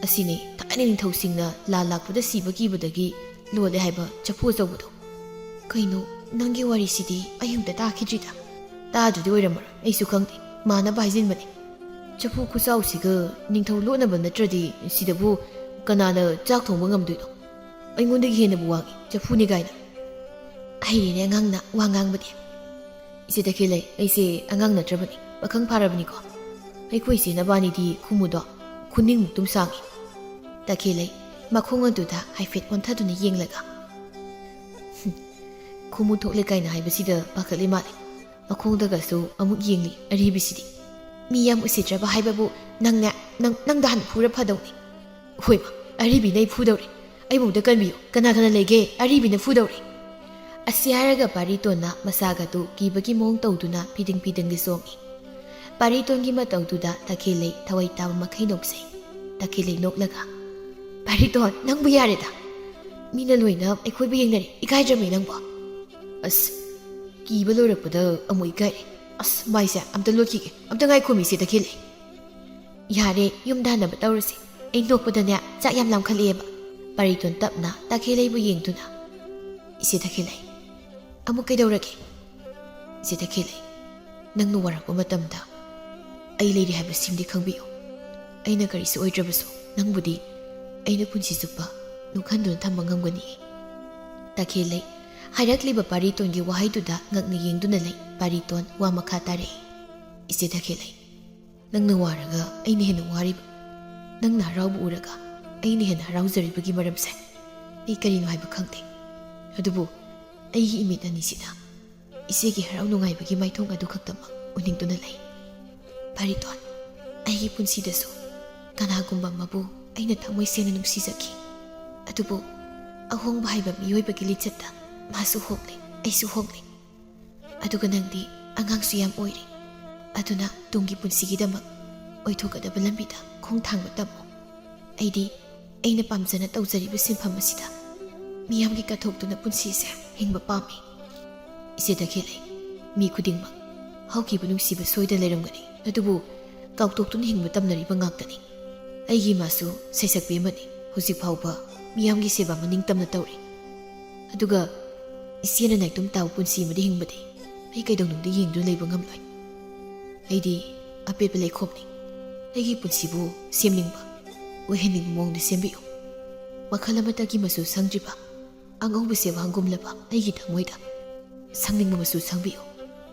"ꯑꯁꯤꯅꯤ, ꯊꯥꯏꯅ ꯅꯤꯡꯊꯧꯁꯤꯡꯅ ꯂꯥꯟ ꯂꯥꯛꯄꯗ ꯁꯤꯕ ꯀꯤꯕꯗꯒꯤ ꯂꯣꯜꯂꯦ ꯍꯥꯏꯕ ꯆꯐꯨ ꯑꯆꯧꯕꯗꯣ꯫" "ꯀꯩꯅꯣ, ꯅꯪꯒꯤ ꯋꯥꯔꯤꯁꯤꯗꯤ ꯑꯩ ꯑꯝꯇ ꯇꯥꯈꯤꯗ꯭ꯔꯤꯗ꯫" "ꯇꯥꯗ꯭ꯔꯗꯤ ꯑꯣꯏꯔꯝꯃꯔꯣꯏ, ꯑꯩꯁꯨ ꯈꯪꯗꯦ, ꯃꯥꯟꯅꯕ ꯍꯥꯏꯖꯤꯟꯕꯅꯤ꯫ ꯆꯐꯨ ꯈꯨꯆꯥꯎꯁꯤꯒ ꯅꯤꯡꯊꯧ ꯂꯣꯠꯅꯕ ꯅꯠꯇ꯭ꯔꯗꯤ ꯁꯤꯗꯕꯨ ꯀꯅꯥꯅ ꯆꯥꯛ ꯊꯣꯡꯕ ꯉꯝꯗꯣꯏꯅꯣ? ꯑꯩꯉꯣꯟꯗꯒꯤ ꯍꯦꯟꯅꯕꯨ ꯋꯥꯡꯉꯤ, ꯆꯐꯨꯅꯤ ꯀꯥꯏꯅ꯫" "ꯍꯩꯔꯦꯅꯦ ꯑꯉꯥꯡꯅ ꯋꯥ ꯉꯥꯡꯕꯗꯤ꯫" "ꯏꯆꯦ ꯇꯈꯦꯜꯂꯩ, ꯑꯩꯁꯦ ꯑꯉꯥꯡ ꯅꯠꯇ꯭ꯔꯕꯅꯤ, ꯄꯥꯈꯪ ꯐꯥꯔꯕꯅꯤꯀꯣ꯫ ꯑꯩꯈꯣꯏ ꯏꯆꯦ ꯅꯕꯥꯅꯤꯗꯤ ꯈꯨꯃꯨꯗꯣ ꯈꯨꯅꯤꯡꯃꯨꯛꯇꯨꯝ ꯁꯥꯡꯉꯤ꯫" ꯇꯈꯦꯜꯂꯩ ꯃꯈꯣꯡ ꯑꯗꯨꯗ ꯍꯥꯏꯐꯦꯠ ꯑꯣꯟꯊꯗꯨꯅ ꯌꯦꯡꯂꯒ, "ꯍꯨꯝ, ꯈꯨꯃꯨ ꯊꯣꯛꯂꯦ ꯀꯥꯏꯅ ꯍꯥꯏꯕꯁꯤꯗ ꯄꯥꯈꯠꯂꯤ ꯃꯥꯜꯂꯦ꯫ ꯃꯈꯣꯡꯗꯒꯁꯨ ꯑꯃꯨꯛ ꯌꯦꯡꯂꯤ ꯑꯔꯤꯕꯤꯁꯤꯗꯤ꯫ ꯃꯤ ꯌꯥꯝ ꯎꯁꯤꯠꯇ꯭ꯔꯕ ꯍꯥꯏꯕꯕꯨ ꯅꯪꯅꯦ, ꯅꯪ, ꯅꯪꯗ ꯍꯥꯟꯅ ꯐꯨꯔ ꯐꯗꯧꯅꯤ꯫" "ꯍꯣꯏꯃ, ꯑꯔꯤꯕꯤꯅ ꯑꯩ ꯐꯨꯗꯧꯔꯦ꯫ ꯑꯩꯕꯨ ꯑꯝꯇ ꯀꯟꯕꯤꯌꯨ꯫ ꯀꯅꯥ ꯀꯅꯥ ꯂꯩꯒꯦ? ꯑꯔꯤꯕꯤꯅ ꯐꯨꯗꯧꯔꯦ꯫" ꯑꯁꯤ ꯍꯥꯏꯔꯒ ꯄꯥꯔꯤꯇꯣꯟꯅ ꯃꯁꯥꯒꯗꯨ ꯀꯤꯕꯒꯤ ꯃꯑꯣꯡ ꯇꯧꯗꯨꯅ ꯐꯤꯗꯤꯡ ꯐꯤꯗꯤꯡꯒꯤ ꯆꯣꯡꯉꯤ꯫ ꯄꯥꯔꯤꯇꯣꯟꯒꯤ ꯃꯇꯧꯗꯨꯗ ꯇꯈꯦꯜꯂꯩ ꯊꯋꯥꯏ ꯇꯥꯕ ꯃꯈꯩ ꯅꯣꯛꯆꯩ꯫ ꯇꯈꯦꯜꯂꯩ ꯅꯣꯛꯂꯒ, "ꯄꯥꯔꯤꯇꯣꯟ, ꯅꯪꯕꯨ ꯌꯥꯔꯦꯗ꯫ ꯃꯤꯅ ꯂꯣꯏꯅ ꯑꯩꯈꯣꯏꯕꯨ ꯌꯦꯡꯅꯔꯦ, ꯏꯀꯥꯏꯗ꯭ꯔꯃꯤ ꯅꯪꯕꯣ?" "ꯑꯁ, ꯀꯤꯕ ꯂꯣꯏꯔꯛꯄꯗ ꯑꯃꯨꯛ ꯏꯀꯥꯏꯔꯦ꯫ ꯑꯁ, ꯃꯥꯏꯁꯦ ꯑꯝꯇ ꯂꯣꯠꯈꯤꯒꯦ, ꯑꯝꯇ ꯉꯥꯏꯈꯣꯃꯤ ꯏꯆꯦ ꯇꯈꯦꯜꯂꯩ꯫" "ꯌꯥꯔꯦ, ꯌꯨꯝꯗ ꯍꯟꯅꯕ ꯇꯧꯔꯁꯤ꯫ ꯑꯩ ꯅꯣꯛꯄꯗꯅꯦ ꯆꯥꯛ ꯌꯥꯝ ꯂꯥꯝꯈꯠꯂꯛꯑꯦꯕ꯫" ꯄꯥꯔꯤꯇꯣꯟ ꯇꯞꯅ ꯇꯈꯦꯜꯂꯩꯕꯨ ꯌꯦꯡꯗꯨꯅ, "ꯏꯆꯦ ꯇꯈꯦꯜꯂꯩ, ꯑꯃꯨꯛ ꯀꯩꯗꯧꯔꯒꯦ?" "ꯏꯆꯦ ꯇꯈꯦꯜꯂꯩ, ꯅꯪꯅ ꯋꯥꯔꯛꯄ ꯃꯇꯝꯗ ꯑꯩ ꯂꯩꯔꯤ ꯍꯥꯏꯕꯁꯤꯝꯗꯤ ꯈꯪꯕꯤꯌꯨ꯫ ꯑꯩꯅ ꯀꯔꯤꯁꯨ ꯑꯣꯏꯗ꯭ꯔꯕꯁꯨ ꯅꯪꯕꯨꯗꯤ ꯑꯩꯅ ꯄꯨꯟꯁꯤ ꯆꯨꯞꯄ ꯅꯣꯛꯍꯟꯗꯨꯅ ꯊꯝꯕ ꯉꯝꯒꯅꯤ꯫" ꯇꯈꯦꯜꯂꯩ ꯍꯥꯏꯔꯛꯂꯤꯕ ꯄꯥꯔꯤꯇꯣꯟꯒꯤ ꯋꯥꯍꯩꯗꯨꯗ ꯉꯛꯅ ꯌꯦꯡꯗꯨꯅ ꯂꯩ ꯄꯥꯔꯤꯇꯣꯟ ꯋꯥ ꯃꯈꯥ ꯇꯥꯔꯛꯏ꯫ "ꯏꯆꯦ ꯇꯈꯦꯜꯂꯩ, ꯅꯪꯅ ꯋꯥꯔꯒ ꯑꯩꯅ ꯍꯦꯟꯅ ꯋꯥꯔꯤꯕ, ꯅꯪꯅ ꯍꯔꯥꯎꯕ ꯎꯔꯒ ꯑꯩꯅ ꯍꯦꯟꯅ ꯍꯔꯥꯎꯖꯔꯤꯕꯒꯤ ꯃꯔꯝꯁꯦ ꯑꯩ ꯀꯔꯤꯅꯣ ꯍꯥꯏꯕ ꯈꯪꯗꯦ꯫ ꯑꯗꯨꯕꯨ ꯑꯩꯒꯤ ꯏꯃꯤꯠ ꯑꯅꯤꯁꯤꯗ ꯏꯆꯦꯒꯤ ꯍꯔꯥꯎ ꯅꯨꯡꯉꯥꯏꯕꯒꯤ ꯃꯥꯏꯊꯣꯡ ꯑꯗꯨ ꯈꯛꯇꯃꯛ ꯎꯅꯤꯡꯗꯨꯅ ꯂꯩ꯫ ꯄꯥꯔꯤꯇꯣꯟ, ꯑꯩꯒꯤ ꯄꯨꯟꯁꯤꯗꯁꯨ ꯀꯅꯥꯒꯨꯝꯕ ꯑꯃꯕꯨ ꯑꯩꯅ ꯊꯃꯣꯏ ꯁꯦꯡꯅ ꯅꯨꯡꯁꯤꯖꯈꯤ꯫ ꯑꯗꯨꯕꯨ ꯑꯍꯣꯡꯕ ꯍꯥꯏꯕ ꯃꯤꯑꯣꯏꯕꯒꯤ ꯂꯤꯆꯠꯇ ꯃꯥꯁꯨ ꯍꯣꯡꯂꯦ, ꯑꯩꯁꯨ ꯍꯣꯡꯂꯦ꯫ ꯑꯗꯨꯒ ꯅꯪꯗꯤ ꯑꯉꯥꯡꯁꯨ ꯌꯥꯝ ꯑꯣꯏꯔꯤ꯫ ꯑꯗꯨꯅ ꯇꯨꯡꯒꯤ ꯄꯨꯟꯁꯤꯒꯤꯗꯃꯛ ꯑꯣꯏꯊꯣꯛꯀꯗꯕ ꯂꯝꯕꯤꯗ ꯈꯣꯡ ꯊꯥꯡꯕ ꯇꯝꯃꯨ꯫ ꯑꯩꯗꯤ ꯑꯩꯅ ꯄꯥꯝꯖꯅ ꯇꯧꯖꯔꯤꯕ ꯁꯤꯟꯐꯝ ꯑꯁꯤꯗ ꯃꯤꯌꯥꯝꯒꯤ ꯀꯠꯊꯣꯛꯇꯨꯅ ꯄꯨꯟꯁꯤꯁꯦ ꯍꯤꯡꯕ ꯄꯥꯝꯃꯤ꯫ ꯏꯆꯦ ꯇꯈꯦꯜꯂꯩ, ꯃꯤ ꯈꯨꯗꯤꯡꯃꯛ ꯍꯧꯈꯤꯕ ꯅꯨꯡꯁꯤꯕ ꯁꯣꯏꯗꯅ ꯂꯩꯔꯝꯒꯅꯤ, ꯑꯗꯨꯕꯨ ꯀꯥꯎꯊꯣꯛꯇꯨꯅ ꯍꯤꯡꯕ ꯇꯝꯅꯔꯤꯕ ꯉꯥꯛꯇꯅꯤ꯫ ꯑꯩꯒꯤ ꯏꯃꯥꯁꯨ ꯁꯩꯁꯛꯄꯤ ꯑꯃꯅꯤ, ꯍꯧꯖꯤꯛ ꯐꯥꯎꯕ ꯃꯤꯌꯥꯝꯒꯤ ꯁꯦꯕꯥ ꯃꯅꯤꯡ ꯇꯝꯅ ꯇꯧꯔꯤ꯫ ꯑꯗꯨꯒ ꯏꯆꯦꯅ ꯅꯥꯏꯇꯣꯝ ꯇꯥꯕ ꯄꯨꯟꯁꯤ ꯑꯃꯗ ꯍꯤꯡꯕꯗꯤ ꯑꯩ ꯀꯩꯗꯧꯅꯨꯡꯗ ꯌꯦꯡꯗꯨꯅ ꯂꯩꯕ ꯉꯝꯂꯣꯏ꯫ ꯑꯩꯗꯤ ꯑꯄꯦꯠꯄ ꯂꯩꯈꯣꯝꯅꯤ꯫ ꯑꯩꯒꯤ ꯄꯨꯟꯁꯤꯕꯨ ꯁꯦꯝꯅꯤꯡꯕ, ꯑꯣꯏꯍꯟꯅꯤꯡꯕ ꯃꯑꯣꯡꯗ ꯁꯦꯝꯕꯤꯌꯨ꯫ ꯃꯈꯜ ꯑꯃꯠꯇꯒꯤ ꯃꯆꯨ ꯁꯪꯗ꯭ꯔꯤꯕ ꯑꯉꯧꯕ ꯁꯦꯋꯥꯡꯒꯨꯝꯂꯕ ꯑꯩꯒꯤ ꯊꯃꯣꯏꯗ ꯁꯪꯅꯤꯡꯕ ꯃꯆꯨ ꯁꯪꯕꯤꯌꯨ꯫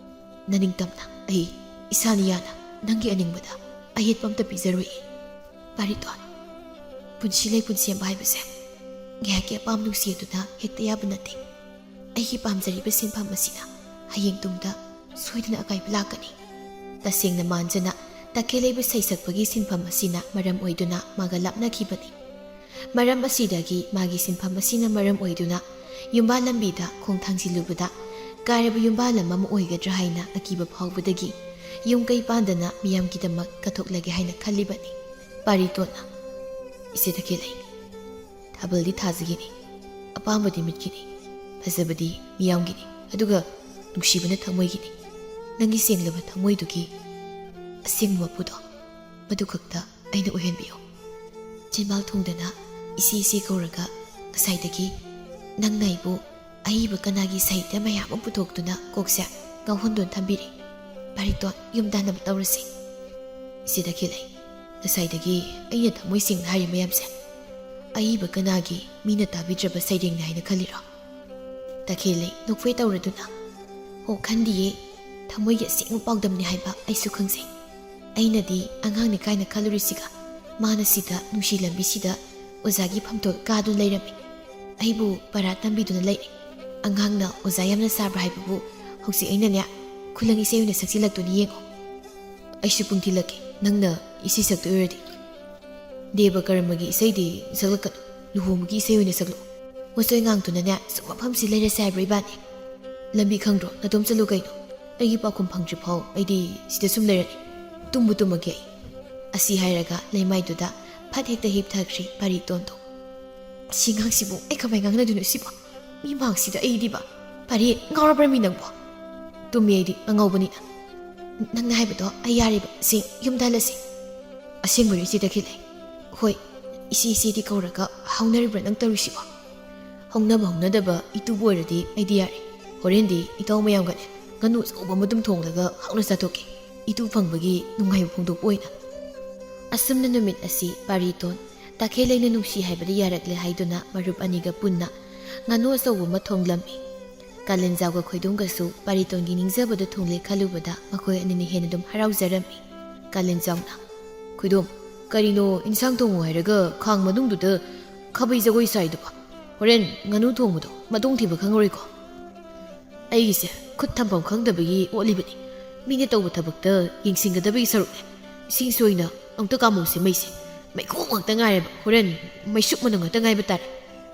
ꯅꯅꯤꯡꯇꯝꯅ ꯑꯩ ꯏꯁꯥꯅ ꯌꯥꯅ ꯅꯪꯒꯤ ꯑꯅꯤꯡꯕꯗ ꯑꯌꯦꯠꯄ ꯑꯝꯇ ꯄꯤꯖꯔꯣꯏꯌꯦ꯫ ꯄꯥꯔꯤꯇꯣꯟ, ꯄꯨꯟꯁꯤ ꯂꯩꯄꯨꯟ ꯁꯦꯝꯕ ꯍꯥꯏꯕꯁꯦ ꯉꯥꯏꯍꯥꯛꯀꯤ ꯑꯄꯥꯝꯕ ꯅꯨꯡꯁꯤ ꯑꯗꯨꯅ ꯍꯦꯛꯇ ꯌꯥꯕ ꯅꯠꯇꯦ꯫ ꯑꯩꯒꯤ ꯄꯥꯝꯖꯔꯤꯕ ꯁꯤꯟꯐꯝ ꯑꯁꯤꯅ ꯍꯌꯦꯡ ꯇꯨꯡꯗ ꯁꯣꯏꯗꯅ ꯑꯀꯥꯏꯕ ꯂꯥꯛꯀꯅꯤ꯫ ꯇꯁꯦꯡꯅ ꯃꯥꯟꯖꯅ ꯇꯈꯦꯜꯂꯩꯕꯨ ꯁꯩꯁꯛꯄꯒꯤ ꯁꯤꯟꯐꯝ ꯑꯁꯤꯅ ꯃꯔꯝ ꯑꯣꯏꯗꯨꯅ ꯃꯥꯒ ꯂꯥꯞꯅꯈꯤꯕꯅꯤ꯫ ꯃꯔꯝ ꯑꯁꯤꯗꯒꯤ ꯃꯥꯒꯤ ꯁꯤꯟꯐꯝ ꯑꯁꯤꯅ ꯃꯔꯝ ꯑꯣꯏꯗꯨꯅ ꯌꯨꯝꯕꯥꯜ ꯂꯝꯕꯤꯗ ꯈꯣꯡ ꯊꯥꯡꯖꯤꯜꯂꯨꯕꯗ ꯀꯥꯏꯔꯕ ꯌꯨꯝꯕꯥꯜ ꯑꯃ ꯑꯣꯏꯒꯗ꯭ꯔꯥ ꯍꯥꯏꯅ ꯑꯀꯤꯕ ꯐꯥꯎꯕꯗꯒꯤ ꯌꯨꯝ ꯀꯩ ꯄꯥꯟꯗꯅ ꯃꯤꯌꯥꯝꯒꯤꯗꯃꯛ ꯀꯠꯊꯣꯛꯂꯒꯦ ꯍꯥꯏꯅ ꯈꯜꯂꯤꯕꯅꯤ꯫ ꯄꯥꯔꯤꯇꯣꯟꯅ, ꯏꯆꯦ ꯇꯈꯦꯜꯂꯩ, ꯊꯥꯕꯜꯗꯤ ꯊꯥꯖꯒꯤꯅꯤ, ꯑꯄꯥꯝꯕꯗꯤ ꯃꯤꯠꯀꯤꯅꯤ, ꯐꯖꯕꯗꯤ ꯃꯤꯌꯥꯝꯒꯤꯅꯤ, ꯑꯗꯨꯒ ꯅꯨꯡꯁꯤꯕꯅ ꯊꯃꯣꯏꯒꯤꯅꯤ꯫ ꯅꯪꯒꯤ ꯁꯦꯡꯂꯕ ꯊꯃꯣꯏꯗꯨꯒꯤ ꯑꯁꯦꯡꯕ ꯃꯄꯨꯗꯣ ꯃꯗꯨ ꯈꯛꯇ ꯑꯩꯅ ꯑꯣꯏꯍꯟꯕꯤꯌꯨ꯫ ꯆꯤꯟꯕꯥꯜ ꯊꯨꯡꯗꯅ ꯏꯆꯦ ꯏꯆꯦ ꯀꯧꯔꯒ ꯉꯁꯥꯏꯗꯒꯤ ꯅꯪꯅ ꯑꯩꯕꯨ ꯑꯏꯕ ꯀꯅꯥꯒꯤ ꯁꯥꯍꯤꯇ꯭ꯌ ꯃꯌꯥꯝ ꯑꯃ ꯄꯨꯊꯣꯛꯇꯨꯅ ꯀꯣꯛꯁꯦ ꯉꯥꯎꯍꯟꯗꯨꯅ ꯊꯝꯕꯤꯔꯤ꯫ ꯄꯥꯔꯤꯇꯣꯟ, ꯌꯨꯝ ꯇꯥꯟꯅꯕ ꯇꯧꯔꯁꯤ꯫ ꯏꯆꯦ ꯇꯈꯦꯜꯂꯩ, ꯉꯁꯥꯏꯗꯒꯤ ꯑꯩꯅ ꯊꯃꯣꯏ ꯁꯦꯡꯅ ꯍꯥꯏꯔꯤ ꯃꯌꯥꯝꯁꯦ ꯑꯏꯕ ꯀꯅꯥꯒꯤ ꯃꯤꯅ ꯇꯥꯕꯤꯗ꯭ꯔꯕ ꯁꯩꯔꯦꯡꯅꯤ ꯍꯥꯏꯅ ꯈꯜꯂꯤꯔꯣ? ꯇꯈꯦꯜꯂꯩ ꯅꯣꯛꯐꯦ ꯇꯧꯔꯗꯨꯅ, ꯑꯣ, ꯈꯟꯗꯤꯌꯦ, ꯊꯃꯣꯏꯒꯤ ꯑꯁꯦꯡꯕ ꯄꯥꯎꯗꯝꯅꯤ ꯍꯥꯏꯕ ꯑꯩꯁꯨ ꯈꯪꯖꯩ꯫ ꯑꯩꯅꯗꯤ ꯑꯉꯥꯡꯅꯤ ꯀꯥꯏꯅ ꯈꯜꯂꯨꯔꯤꯁꯤꯒ ꯃꯥꯅ ꯁꯤꯗ ꯅꯨꯡꯁꯤ ꯂꯝꯕꯤꯁꯤꯗ ꯑꯣꯖꯥꯒꯤ ꯐꯝꯇꯣꯜ ꯀꯥꯗꯨꯅ ꯂꯩꯔꯝꯃꯤ꯫ ꯑꯩꯕꯨ ꯄꯔꯥ ꯇꯝꯕꯤꯗꯨꯅ ꯂꯩꯔꯦ꯫ ꯑꯉꯥꯡꯅ ꯑꯣꯖꯥ ꯌꯥꯝꯅ ꯁꯥꯕ꯭ꯔꯥ ꯍꯥꯏꯕꯕꯨ ꯍꯧꯖꯤꯛ ꯑꯩꯅꯅꯦ ꯈꯨꯂꯪ ꯏꯁꯩ ꯑꯣꯏꯅ ꯁꯛꯆꯤꯜꯂꯛꯇꯨꯅ ꯌꯦꯡꯉꯣ꯫ ꯑꯩꯁꯨ ꯄꯨꯡ ꯊꯤꯜꯂꯛꯀꯦ, ꯅꯪꯅ ꯏꯁꯩ ꯁꯛꯇꯣꯏ ꯑꯣꯏꯔꯗꯤ꯫ ꯗꯦꯕ ꯀꯔꯃꯒꯤ ꯏꯁꯩꯗꯤ ꯁꯛꯂꯛꯀꯅꯨ, ꯂꯨꯍꯣꯡꯕꯒꯤ ꯏꯁꯩ ꯑꯣꯏꯅ ꯁꯛꯂꯛꯑꯣ꯫ ꯃꯆꯣꯏ ꯉꯥꯡꯗꯨꯅꯅꯦ ꯁꯨꯝ ꯃꯐꯝꯁꯤ ꯂꯩꯔꯁꯦ ꯍꯥꯏꯕ꯭ꯔꯣ ꯏꯕꯥꯅꯤ? ꯂꯝꯕꯤ ꯈꯪꯗ꯭ꯔꯣ? ꯅꯇꯣꯝ ꯆꯠꯂꯨ ꯀꯩꯅꯣ꯫ ꯑꯩꯒꯤ ꯄꯥꯎꯈꯨꯝ ꯐꯪꯗ꯭ꯔꯤ ꯐꯥꯎ ꯑꯩꯗꯤ ꯁꯤꯗ ꯁꯨꯝ ꯂꯩꯔꯅꯤ꯫ ꯇꯨꯝꯕꯨ ꯇꯨꯝꯃꯒꯦ ꯑꯩ꯫ ꯑꯁꯤ ꯍꯥꯏꯔꯒ ꯂꯩꯃꯥꯏꯗꯨꯗ ꯐꯠ ꯍꯦꯛꯇ ꯍꯤꯞꯊꯈ꯭ꯔꯦ ꯄꯥꯔꯤꯇꯣꯟꯗꯣ꯫ "ꯁꯤ ꯉꯥꯡꯁꯤꯕꯨ ꯑꯩ ꯀꯃꯥꯏ ꯉꯥꯡꯅꯗꯣꯏꯅꯣ ꯁꯤꯕꯣ? ꯃꯤ ꯃꯥꯡꯁꯤꯗ ꯑꯩꯗꯤꯕ꯫ ꯄꯥꯔꯤ, ꯉꯥꯎꯔꯕ꯭ꯔꯥ ꯃꯤ ꯅꯪꯕꯣ?" "ꯇꯨꯝꯃꯤ ꯑꯩꯗꯤ ꯑꯉꯥꯎꯕꯅꯤꯅ꯫ ꯅꯪꯅ ꯍꯥꯏꯕꯗꯣ ꯑꯩ ꯌꯥꯔꯦꯕ, ꯁꯤ ꯌꯨꯝꯗ ꯍꯜꯂꯁꯤ꯫" "ꯑꯁꯦꯡꯕꯩꯔꯣ ꯏꯆꯦ ꯇꯈꯦꯜꯂꯩ?" "ꯍꯣꯏ, ꯏꯆꯦ ꯏꯆꯦꯗꯤ ꯀꯧꯔꯒ ꯍꯧꯅꯔꯤꯕ꯭ꯔꯥ ꯅꯪ ꯇꯧꯔꯤꯁꯤꯕꯣ?" "ꯍꯧꯅꯕ ꯍꯧꯅꯗꯕ ꯏꯇꯨꯕꯨ ꯑꯣꯏꯔꯗꯤ ꯑꯩꯗꯤ ꯌꯥꯔꯦ꯫ ꯍꯣꯔꯦꯟꯗꯤ ꯏꯇꯥꯎ ꯃꯌꯥꯝꯒꯅꯦ ꯉꯥꯅꯨ ꯑꯆꯧꯕ ꯑꯃ ꯑꯗꯨꯝ ꯊꯣꯡꯂꯒ ꯍꯥꯎꯅ ꯆꯥꯊꯣꯛꯀꯦ, ꯏꯇꯨ ꯐꯪꯕꯒꯤ ꯅꯨꯡꯉꯥꯏꯕ ꯐꯣꯡꯗꯣꯛꯄ ꯑꯣꯏꯅ꯫" ꯑꯁꯨꯝꯅ ꯅꯨꯃꯤꯠ ꯑꯁꯤ ꯄꯥꯔꯤꯇꯣꯟ ꯇꯈꯦꯜꯂꯩꯅ ꯅꯨꯡꯁꯤ ꯍꯥꯏꯕꯗ ꯌꯥꯔꯛꯂꯦ ꯍꯥꯏꯗꯨꯅ ꯃꯔꯨꯞ ꯑꯅꯤꯒ ꯄꯨꯟꯅ ꯉꯥꯅꯨ ꯑꯆꯧꯕ ꯑꯃ ꯊꯣꯡꯂꯝꯃꯤ꯫ ꯀꯥꯂꯦꯟꯖꯥꯎꯒ ꯈꯣꯏꯗꯣꯝꯒꯁꯨ ꯄꯥꯔꯤꯇꯣꯟꯒꯤ ꯅꯤꯡꯖꯕꯗ ꯊꯨꯡꯂꯦ ꯈꯜꯂꯨꯕꯗ ꯃꯈꯣꯏ ꯑꯅꯤꯅ ꯍꯦꯟꯅ ꯑꯗꯨꯝ ꯍꯔꯥꯎꯖꯔꯝꯃꯤ꯫ ꯀꯥꯂꯦꯟꯖꯥꯎꯅ, "ꯈꯣꯏꯗꯣꯝ, ꯀꯔꯤꯅꯣ ꯏꯟꯁꯥꯡ ꯊꯣꯡꯉꯨ ꯍꯥꯏꯔꯒ ꯈꯥꯡ ꯃꯅꯨꯡꯗꯨꯗ ꯈꯥꯕꯩ ꯖꯒꯣꯏ ꯁꯥꯏꯗꯨꯕꯣ? ꯍꯣꯔꯦꯟ ꯉꯥꯅꯨ ꯊꯣꯡꯕꯗꯣ ꯃꯇꯣꯡ ꯊꯤꯕ ꯈꯪꯉꯔꯣꯏꯀꯣ?" "ꯑꯩꯒꯤꯁꯦ ꯈꯨꯠ ꯊꯝꯐꯝ ꯈꯪꯗꯕꯒꯤ ꯑꯣꯠꯂꯤꯕꯅꯤ꯫ ꯃꯤꯅ ꯇꯧꯕ ꯊꯕꯛꯇ ꯌꯦꯡꯁꯤꯟꯒꯗꯕꯒꯤ ꯁꯔꯨꯛꯅꯦ꯫ ꯏꯁꯤꯡꯁꯦ ꯑꯣꯏꯅ ꯑꯃꯨꯛꯇ ꯀꯥꯝꯃꯧꯁꯦ, ꯃꯩꯁꯦ ꯃꯩꯈꯨ ꯉꯥꯛꯇ ꯉꯥꯏꯔꯦꯕ꯫ ꯍꯣꯔꯦꯟ ꯃꯩꯁꯨꯞ ꯃꯅꯝ ꯉꯥꯛꯇ ꯉꯥꯏꯕ ꯇꯥꯔꯦ꯫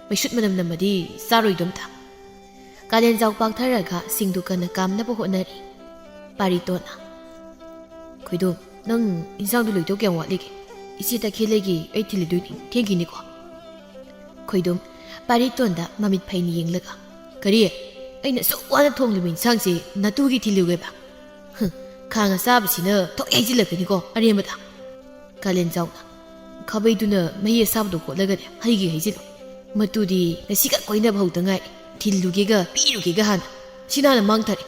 ꯃꯩꯁꯨꯠ ꯃꯅꯝ ꯅꯝꯃꯗꯤ ꯆꯥꯔꯣꯏꯗꯣ ꯑꯝꯇ꯫" ꯀꯥꯂꯦꯟꯖꯥꯎ ꯄꯥꯛꯊꯔꯒ ꯁꯤꯡꯗꯨ ꯀꯟꯅ ꯀꯥꯝꯅꯕ ꯍꯣꯠꯅꯔꯤ꯫ ꯄꯥꯔꯤꯇꯣꯟꯅ, "ꯈꯣꯏꯗꯣꯝ, ꯅꯪ ꯏꯟꯁꯥꯡꯗꯨ ꯂꯣꯏꯗꯧ ꯀꯌꯥꯝ ꯋꯥꯠꯂꯤꯒꯦ? ꯏꯆꯦ ꯇꯈꯦꯜꯂꯩꯒꯤ ꯑꯩ ꯊꯤꯜꯂꯨꯗꯣꯏꯅꯤ, ꯊꯦꯡꯈꯤꯅꯤꯀꯣ?" ꯈꯣꯏꯗꯣꯝ ꯄꯥꯔꯤꯇꯣꯟꯗ ꯃꯃꯤꯠ ꯐꯩꯅ ꯌꯦꯡꯂꯒ, "ꯀꯔꯤ? ꯑꯩꯅ ꯑꯁꯨꯛ ꯋꯥꯅ ꯊꯣꯡꯂꯤꯕ ꯏꯟꯁꯥꯡꯁꯦ ꯅꯇꯨꯒꯤ ꯊꯤꯜꯂꯨꯒꯦꯕ? ꯍꯨꯝ, ꯈꯥꯡ ꯑꯆꯥꯕꯁꯤꯅ ꯊꯣꯛ ꯍꯩꯖꯤꯜꯂꯛꯀꯅꯤꯀꯣ ꯑꯔꯦꯝꯕꯗ꯫" ꯀꯥꯂꯦꯟꯖꯥꯎꯅ, "ꯈꯥꯕꯩꯗꯨꯅ ꯃꯍꯤ ꯑꯁꯥꯕꯗꯣ ꯈꯣꯠꯂꯒꯅꯦ ꯍꯩꯒꯦ ꯍꯩꯖꯤꯜꯂꯨ꯫ ꯃꯇꯨꯗꯤ ꯉꯁꯤꯈꯛ ꯀꯣꯏꯅꯕ ꯍꯧꯗ ꯉꯥꯏꯔꯤ꯫ ꯊꯤꯜꯂꯨꯒꯦꯒ ꯄꯤꯔꯨꯒꯦꯒ ꯍꯥꯟꯅ꯫ ꯁꯤꯅ ꯍꯥꯟꯅ ꯃꯥꯡꯊꯔꯦ꯫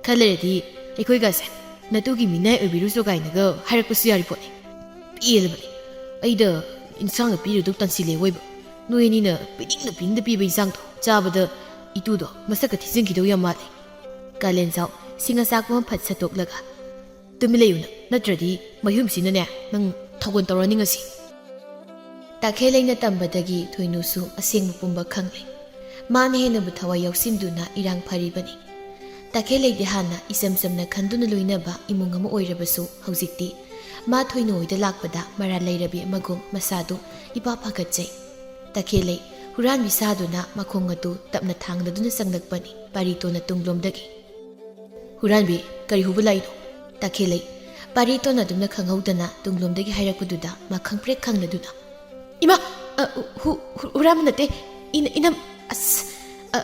ꯈꯔ ꯂꯩꯔꯗꯤ ꯑꯩꯈꯣꯏꯒꯁꯦ ꯅꯇꯨꯒꯤ ꯃꯤꯅꯥꯏ ꯑꯣꯏꯕꯤꯔꯨꯁꯨ ꯀꯥꯏꯅꯒ ꯍꯥꯏꯔꯛꯄꯁꯨ ꯌꯥꯔꯤ ꯄꯣꯠꯅꯤ꯫ ꯄꯦꯜꯂꯕꯅꯤ꯫ ꯑꯩꯗ ꯏꯟꯁꯥꯡꯗ ꯄꯤꯔꯨꯗꯧ ꯇꯟꯁꯤꯜꯂꯦ ꯑꯣꯏꯕ꯫ ꯅꯣꯏ ꯑꯅꯤꯅ ꯄꯤꯅꯤꯡꯗ ꯄꯤꯅꯤꯡꯗ ꯄꯤꯕ ꯏꯟꯁꯥꯡꯗꯣ ꯆꯥꯕꯗ ꯏꯇꯨꯗꯣ ꯃꯁꯛꯀ ꯊꯤꯖꯤꯟꯈꯤꯗꯧ ꯌꯥꯝ ꯃꯥꯜꯂꯦ꯫" ꯀꯥꯂꯦꯟꯖꯥꯎ ꯁꯤꯡ ꯑꯆꯥꯛꯄ ꯑꯃ ꯐꯠ ꯁꯠꯇꯣꯛꯂꯒ, "ꯇꯨꯃꯤꯟ ꯂꯩꯌꯨ ꯅꯪ, ꯅꯠꯇ꯭ꯔꯗꯤ ꯃꯌꯨꯝꯁꯤꯅꯅꯦ ꯅꯪ ꯊꯧꯒꯣꯟ ꯇꯧꯔꯅꯤ ꯉꯁꯤ꯫" ꯇꯈꯦꯜꯂꯩꯅ ꯇꯝꯕꯗꯒꯤ ꯊꯣꯏꯅꯨꯁꯨ ꯑꯁꯦꯡꯕ ꯄꯨꯝꯕ ꯈꯪꯂꯦ꯫ ꯃꯥꯅ ꯍꯦꯟꯅꯕꯨ ꯊꯋꯥꯏ ꯌꯥꯎꯁꯤꯟꯗꯨꯅ ꯏꯔꯥꯡ ꯐꯔꯤꯕꯅꯤ꯫ ꯇꯈꯦꯜꯂꯩꯗꯤ ꯍꯥꯟꯅ ꯏꯆꯝ ꯆꯝꯅ ꯈꯟꯗꯨꯅ ꯂꯣꯏꯅꯕ ꯏꯃꯨꯡ ꯑꯃ ꯑꯣꯏꯔꯕꯁꯨ ꯍꯧꯖꯤꯛꯇꯤ ꯃꯥ ꯊꯣꯏꯅꯨ ꯍꯣꯏꯗ ꯂꯥꯛꯄꯗ ꯃꯔꯥꯜ ꯂꯩꯔꯕꯤ ꯑꯃꯒꯨꯝ ꯃꯁꯥꯗꯨ ꯏꯄꯥ ꯄꯥꯈꯠꯆꯩ꯫ ꯇꯈꯦꯜꯂꯩ ꯍꯨꯔꯥꯟꯕꯤ ꯁꯥꯗꯨꯅ ꯃꯈꯣꯡ ꯑꯗꯨ ꯇꯞꯅ ꯊꯥꯡꯂꯗꯨꯅ ꯆꯪꯂꯛꯄꯅꯤ ꯄꯥꯔꯤꯇꯣꯟꯅ ꯇꯨꯡꯂꯣꯝꯗꯒꯤ꯫ "ꯍꯨꯔꯥꯟꯕꯤ, ꯀꯔꯤ ꯍꯨꯕ ꯂꯥꯛꯏꯅꯣ?" ꯇꯈꯦꯜꯂꯩ ꯄꯥꯔꯤꯇꯣꯟ ꯑꯗꯨꯝꯅ ꯈꯪꯍꯧꯗꯅ ꯇꯨꯡꯂꯣꯝꯗꯒꯤ ꯍꯥꯏꯔꯛꯄꯗꯨꯗ ꯃꯥ ꯈꯪꯄ꯭ꯔꯦꯛ ꯈꯪꯂꯗꯨꯅ, "ꯏꯃꯥ! ꯑ, ꯍꯨ-, ꯍꯨ-, ꯍꯨꯔꯥꯟꯕ ꯅꯠꯇꯦ꯫ ꯏꯅ-, ꯏꯅꯝ-, ꯑꯁ, ꯑ,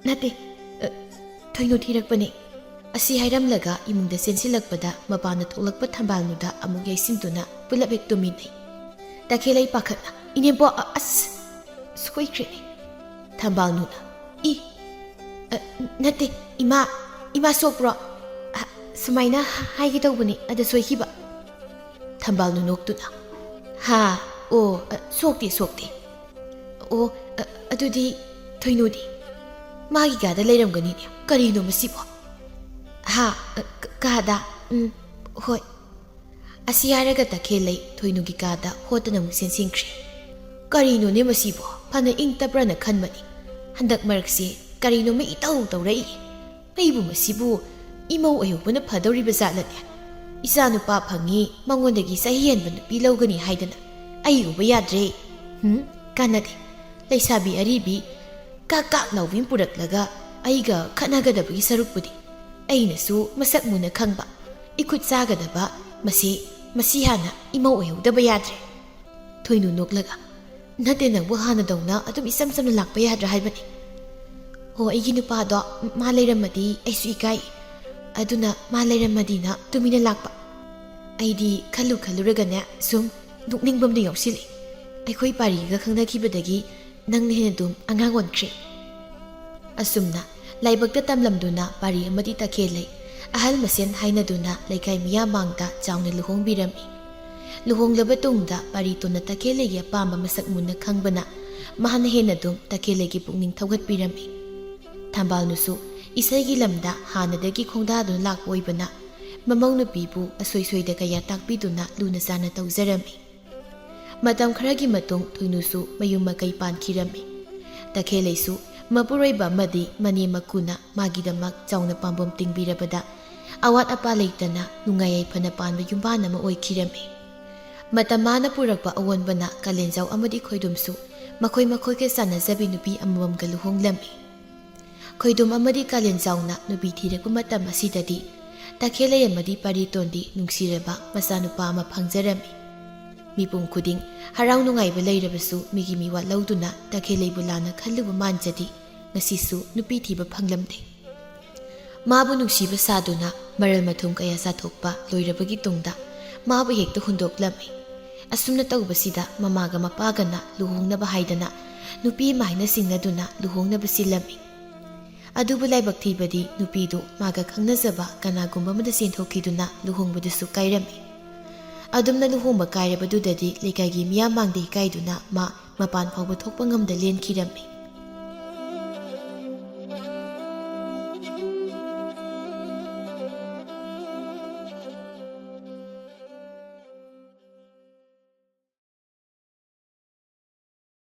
ꯅꯠꯇꯦ꯫ ꯑ, ꯊꯣꯏꯅꯨ ꯊꯤꯔꯛꯄꯅꯦ"꯫ ꯑꯁꯤ ꯍꯥꯏꯔꯝꯂꯒ ꯏꯃꯨꯡꯗ ꯆꯦꯟꯁꯤꯜꯂꯛꯄꯗ ꯃꯄꯥꯟꯗ ꯊꯣꯛꯂꯛꯄ ꯊꯝꯕꯥꯜꯅꯨꯗ ꯑꯃꯨꯛ ꯌꯩꯁꯤꯟꯗꯨꯅ ꯄꯨꯂꯞ ꯍꯦꯛ ꯇꯨꯝꯃꯤꯟꯅꯩ꯫ ꯇꯈꯦꯜꯂꯩ ꯄꯥꯈꯠꯅ, "ꯏꯅꯦꯝꯕꯣꯛ, ꯑ-, ꯑꯁ, ꯁꯣꯏꯈ꯭ꯔꯦꯅꯦ"꯫ ꯊꯝꯕꯥꯜꯅꯨꯅ, "ꯏ, ꯑ, ꯅꯠꯇꯦ, ꯏꯃꯥ, ꯏꯃꯥ ꯁꯣꯛꯄ꯭ꯔꯣ? ꯑ, ꯁꯨꯃꯥꯏꯅ ꯍꯥꯏꯒꯦ ꯇꯧꯕꯅꯤ, ꯑꯗ ꯁꯣꯏꯈꯤꯕ"꯫ ꯊꯝꯕꯥꯜꯅꯨ ꯅꯣꯛꯇꯨꯅ, "ꯍꯥ, ꯑꯣ, ꯑ, ꯁꯣꯛꯇꯦ, ꯁꯣꯛꯇꯦ꯫ ꯑꯣ, ꯑ, ꯑꯗꯨꯗꯤ ꯊꯣꯏꯅꯨꯗꯤ?" "ꯃꯥꯒꯤ ꯀꯥꯗ ꯂꯩꯔꯝꯒꯅꯤꯅꯦ꯫ ꯀꯔꯤꯅꯣ ꯃꯁꯤꯕꯣ?" "ꯍꯥ, ꯑ, ꯀ-, ꯀꯥꯗ? ꯎꯝ, ꯍꯣꯏ"꯫ ꯑꯁꯤ ꯍꯥꯏꯔꯒ ꯇꯈꯦꯜꯂꯩ ꯊꯣꯏꯅꯨꯒꯤ ꯀꯥꯗ ꯍꯣꯠꯇꯅ ꯑꯃꯨꯛ ꯆꯦꯟꯁꯤꯟꯈ꯭ꯔꯦ꯫ "ꯀꯔꯤꯅꯣꯅꯦ ꯃꯁꯤꯕꯣ? ꯐꯅ ꯏꯪ ꯇꯞꯄ꯭ꯔꯅ ꯈꯟꯕꯅꯤ꯫ ꯍꯟꯗꯛ ꯃꯔꯛꯁꯦ ꯀꯔꯤꯅꯣꯃ ꯏꯇꯧ ꯇꯧꯔꯛꯏ꯫ ꯑꯩꯕꯨ ꯃꯁꯤꯕꯨ ꯏꯃꯧ ꯑꯣꯏꯍꯧꯕꯅ ꯐꯗꯧꯔꯤꯕ ꯖꯥꯠꯂꯅꯦ? ꯏꯆꯥꯅꯨꯄꯥ ꯐꯪꯉꯤ, ꯃꯉꯣꯟꯗꯒꯤ ꯆꯍꯤ ꯍꯦꯟꯕ ꯅꯨꯄꯤ ꯂꯧꯒꯅꯤ ꯍꯥꯏꯗꯅ ꯑꯩ ꯎꯕ ꯌꯥꯗ꯭ꯔꯦ꯫ ꯍꯨꯝ, ꯀꯥꯟꯅꯗꯦ꯫ ꯂꯩꯁꯥꯕꯤ ꯑꯔꯤꯕꯤ ꯀꯥꯛ ꯀꯥꯛ ꯂꯥꯎꯕꯤ ꯑꯃ ꯄꯨꯔꯛꯂꯒ ꯑꯩꯒ ꯈꯠꯅꯒꯗꯕꯒꯤ ꯁꯔꯨꯛꯄꯨꯗꯤ ꯑꯩꯅꯁꯨ ꯃꯁꯛ ꯃꯨꯅ ꯈꯪꯕ, ꯏꯈꯨꯠ ꯆꯥꯒꯗꯕ, ꯃꯁꯤ, ꯃꯁꯤ ꯍꯥꯟꯅ ꯏꯃꯧ ꯑꯣꯏꯍꯧꯗꯕ ꯌꯥꯗ꯭ꯔꯦ"꯫ ꯊꯣꯏꯅꯨ ꯅꯣꯛꯂꯒ, "ꯅꯠꯇꯦ, ꯅꯪꯕꯨ ꯍꯥꯟꯅꯗꯧꯅ ꯑꯗꯨꯝ ꯏꯆꯝ ꯆꯝꯅ ꯂꯥꯛꯄ ꯌꯥꯗ꯭ꯔꯥ ꯍꯥꯏꯕꯅꯤ꯫ ꯍꯣ, ꯑꯩꯒꯤ ꯅꯨꯄꯥꯗꯣ ꯃꯥ ꯂꯩꯔꯝꯃꯗꯤ ꯑꯩꯁꯨ ꯏꯀꯥꯏ꯫ ꯑꯗꯨꯅ ꯃꯥ ꯂꯩꯔꯝꯃꯗꯤꯅ ꯇꯨꯃꯤꯟꯅ ꯂꯥꯛꯄ꯫ ꯑꯩꯗꯤ ꯈꯜꯂꯨ ꯈꯜꯂꯨꯔꯒꯅꯦ ꯁꯨꯝ ꯅꯣꯛꯅꯤꯡꯕ ꯑꯃꯗꯤ ꯌꯥꯎꯁꯤꯜꯂꯤ꯫ ꯑꯩꯈꯣꯏ ꯄꯥꯔꯤꯒ ꯈꯪꯅꯈꯤꯕꯗꯒꯤ ꯅꯪꯅ ꯍꯦꯟꯅ ꯑꯗꯨꯝ ꯑꯉꯥꯡ ꯑꯣꯟꯈ꯭ꯔꯦ"꯫ ꯑꯁꯨꯝꯅ ꯂꯥꯏꯕꯛꯇ ꯇꯝꯂꯝꯗꯨꯅ ꯄꯥꯔꯤ ꯑꯃꯗꯤ ꯇꯈꯦꯜꯂꯩ ꯑꯍꯜ ꯃꯁꯦꯟ ꯍꯥꯏꯅꯗꯨꯅ ꯂꯩꯀꯥꯏ ꯃꯤꯌꯥꯝ ꯃꯥꯡꯗ ꯆꯥꯎꯅ ꯂꯨꯍꯣꯡꯕꯤꯔꯝꯃꯤ꯫ ꯂꯨꯍꯣꯡꯂꯕ ꯇꯨꯡꯗ ꯄꯥꯔꯤꯇꯣꯟꯅ ꯇꯈꯦꯜꯂꯩꯒꯤ ꯑꯄꯥꯝꯕ ꯃꯁꯛ ꯃꯨꯟꯅ ꯈꯪꯕꯅ ꯃꯍꯥꯛꯅ ꯍꯦꯟꯅ ꯑꯗꯨꯝ ꯇꯈꯦꯜꯂꯩꯒꯤ ꯄꯨꯛꯅꯤꯡ ꯊꯧꯒꯠꯄꯤꯔꯝꯃꯤ꯫ ꯊꯝꯕꯥꯜꯅꯨꯁꯨ ꯏꯁꯩꯒꯤ ꯂꯝꯗ ꯍꯥꯟꯅꯗꯒꯤ ꯈꯣꯡꯗꯥꯗꯨꯅ ꯂꯥꯛꯄ ꯑꯣꯏꯕꯅ ꯃꯃꯧ ꯅꯨꯄꯤꯕꯨ ꯑꯁꯣꯏ ꯁꯣꯏꯗ ꯀꯌꯥ ꯇꯥꯛꯄꯤꯗꯨꯅ ꯂꯨꯅ ꯆꯥꯟꯅ ꯇꯧꯖꯔꯝꯃꯤ꯫ ꯃꯇꯝ ꯈꯔꯒꯤ ꯃꯇꯨꯡ ꯊꯣꯏꯅꯨꯁꯨ ꯃꯌꯨꯝ ꯃꯀꯩ ꯄꯥꯟꯈꯤꯔꯝꯃꯤ꯫ ꯇꯈꯦꯜꯂꯩꯁꯨ ꯃꯄꯨꯔꯣꯏꯕ ꯑꯃꯗꯤ ꯃꯅꯦꯝ ꯃꯀꯨꯅ ꯃꯥꯒꯤꯗꯃꯛ ꯆꯥꯎꯅ ꯄꯥꯝꯕꯣꯝ ꯇꯤꯡꯕꯤꯔꯕꯗ ꯑꯋꯥꯠ ꯑꯄꯥ ꯂꯩꯇꯅ ꯅꯨꯡꯉꯥꯏ ꯌꯥꯏꯐꯅ ꯄꯥꯟꯕ ꯌꯨꯝꯕꯥꯟ ꯑꯃ ꯑꯣꯏꯈꯤꯔꯝꯃꯤ꯫ ꯃꯇꯝ ꯃꯥꯅ ꯄꯨꯔꯛꯄ ꯑꯑꯣꯟꯕꯅ ꯀꯥꯂꯦꯟꯖꯥꯎ ꯑꯃꯗꯤ ꯈꯣꯏꯗꯨꯝꯁꯨ ꯃꯈꯣꯏ ꯃꯈꯣꯏꯒ ꯆꯥꯟꯅꯖꯕꯤ ꯅꯨꯄꯤ ꯑꯃꯃꯝꯒ ꯂꯨꯍꯣꯡꯂꯝꯃꯤ꯫ ꯈꯣꯏꯗꯨꯝ ꯑꯃꯗꯤ ꯀꯥꯂꯦꯟꯖꯥꯎꯅ ꯅꯨꯄꯤ ꯊꯤꯔꯛꯄ ꯃꯇꯝ ꯑꯁꯤꯗꯗꯤ ꯇꯈꯦꯜꯂꯩ ꯑꯃꯗꯤ ꯄꯥꯔꯤꯇꯣꯟꯗꯤ ꯅꯨꯡꯁꯤꯔꯕ ꯃꯆꯥꯅꯨꯄꯥ ꯑꯃ ꯐꯪꯖꯔꯝꯃꯤ꯫ ꯃꯤꯄꯨꯝ ꯈꯨꯗꯤꯡ ꯍꯔꯥꯎ ꯅꯨꯡꯉꯥꯏꯕ ꯂꯩꯔꯕꯁꯨ, ꯃꯤꯒꯤ ꯃꯤꯋꯥ ꯂꯧꯗꯨꯅ ꯇꯈꯦꯜꯂꯩꯕꯨ ꯂꯥꯟꯅ ꯈꯜꯂꯨꯕ ꯃꯥꯟꯖꯗꯤ, ꯉꯁꯤꯁꯨ ꯅꯨꯄꯤ ꯊꯤꯕ ꯐꯪꯂꯝꯗꯦ꯫ ꯃꯥꯕꯨ ꯅꯨꯡꯁꯤꯕ ꯁꯥꯗꯨꯅ ꯃꯔꯜ ꯃꯊꯨꯝ ꯀꯌꯥ ꯆꯥꯊꯣꯛꯄ ꯂꯣꯏꯔꯕꯒꯤ ꯇꯨꯡꯗ, ꯃꯥꯕꯨ ꯍꯦꯛꯇ ꯍꯨꯟꯗꯣꯛꯂꯝꯃꯤ꯫ ꯑꯁꯨꯝꯅ ꯇꯧꯕꯁꯤꯗ, ꯃꯃꯥꯒ ꯃꯄꯥꯒꯅ ꯂꯨꯍꯣꯡꯅꯕ ꯍꯥꯏꯗꯅ ꯅꯨꯄꯤ ꯑꯃ ꯍꯥꯏꯅ ꯆꯤꯡꯅꯗꯨꯅ ꯂꯨꯍꯣꯡꯅꯕ ꯁꯤꯜꯂꯝꯃꯤ꯫ ꯑꯗꯨꯕꯨ ꯂꯥꯏꯕꯛ ꯊꯤꯕꯗꯤ, ꯅꯨꯄꯤꯗꯨ ꯃꯥꯒ ꯈꯪꯅꯖꯕ ꯀꯅꯥꯒꯨꯝꯕ ꯑꯃꯗ ꯆꯦꯟꯊꯣꯛꯈꯤꯗꯨꯅ ꯂꯨꯍꯣꯡꯕꯗꯨꯁꯨ ꯀꯥꯏꯔꯝꯃꯤ꯫ ꯑꯗꯨꯝꯅ ꯂꯨꯍꯣꯡꯕ ꯀꯥꯏꯔꯕꯗꯨꯗꯗꯤ, ꯂꯩꯀꯥꯏꯒꯤ ꯃꯤꯌꯥꯝ ꯃꯥꯡꯗ ꯏꯀꯥꯏꯗꯨꯅ ꯃꯥ ꯃꯄꯥꯟ ꯐꯥꯎꯕ ꯊꯣꯛꯄ ꯉꯝꯗ ꯂꯦꯟꯈꯤꯔꯝꯃꯤ꯫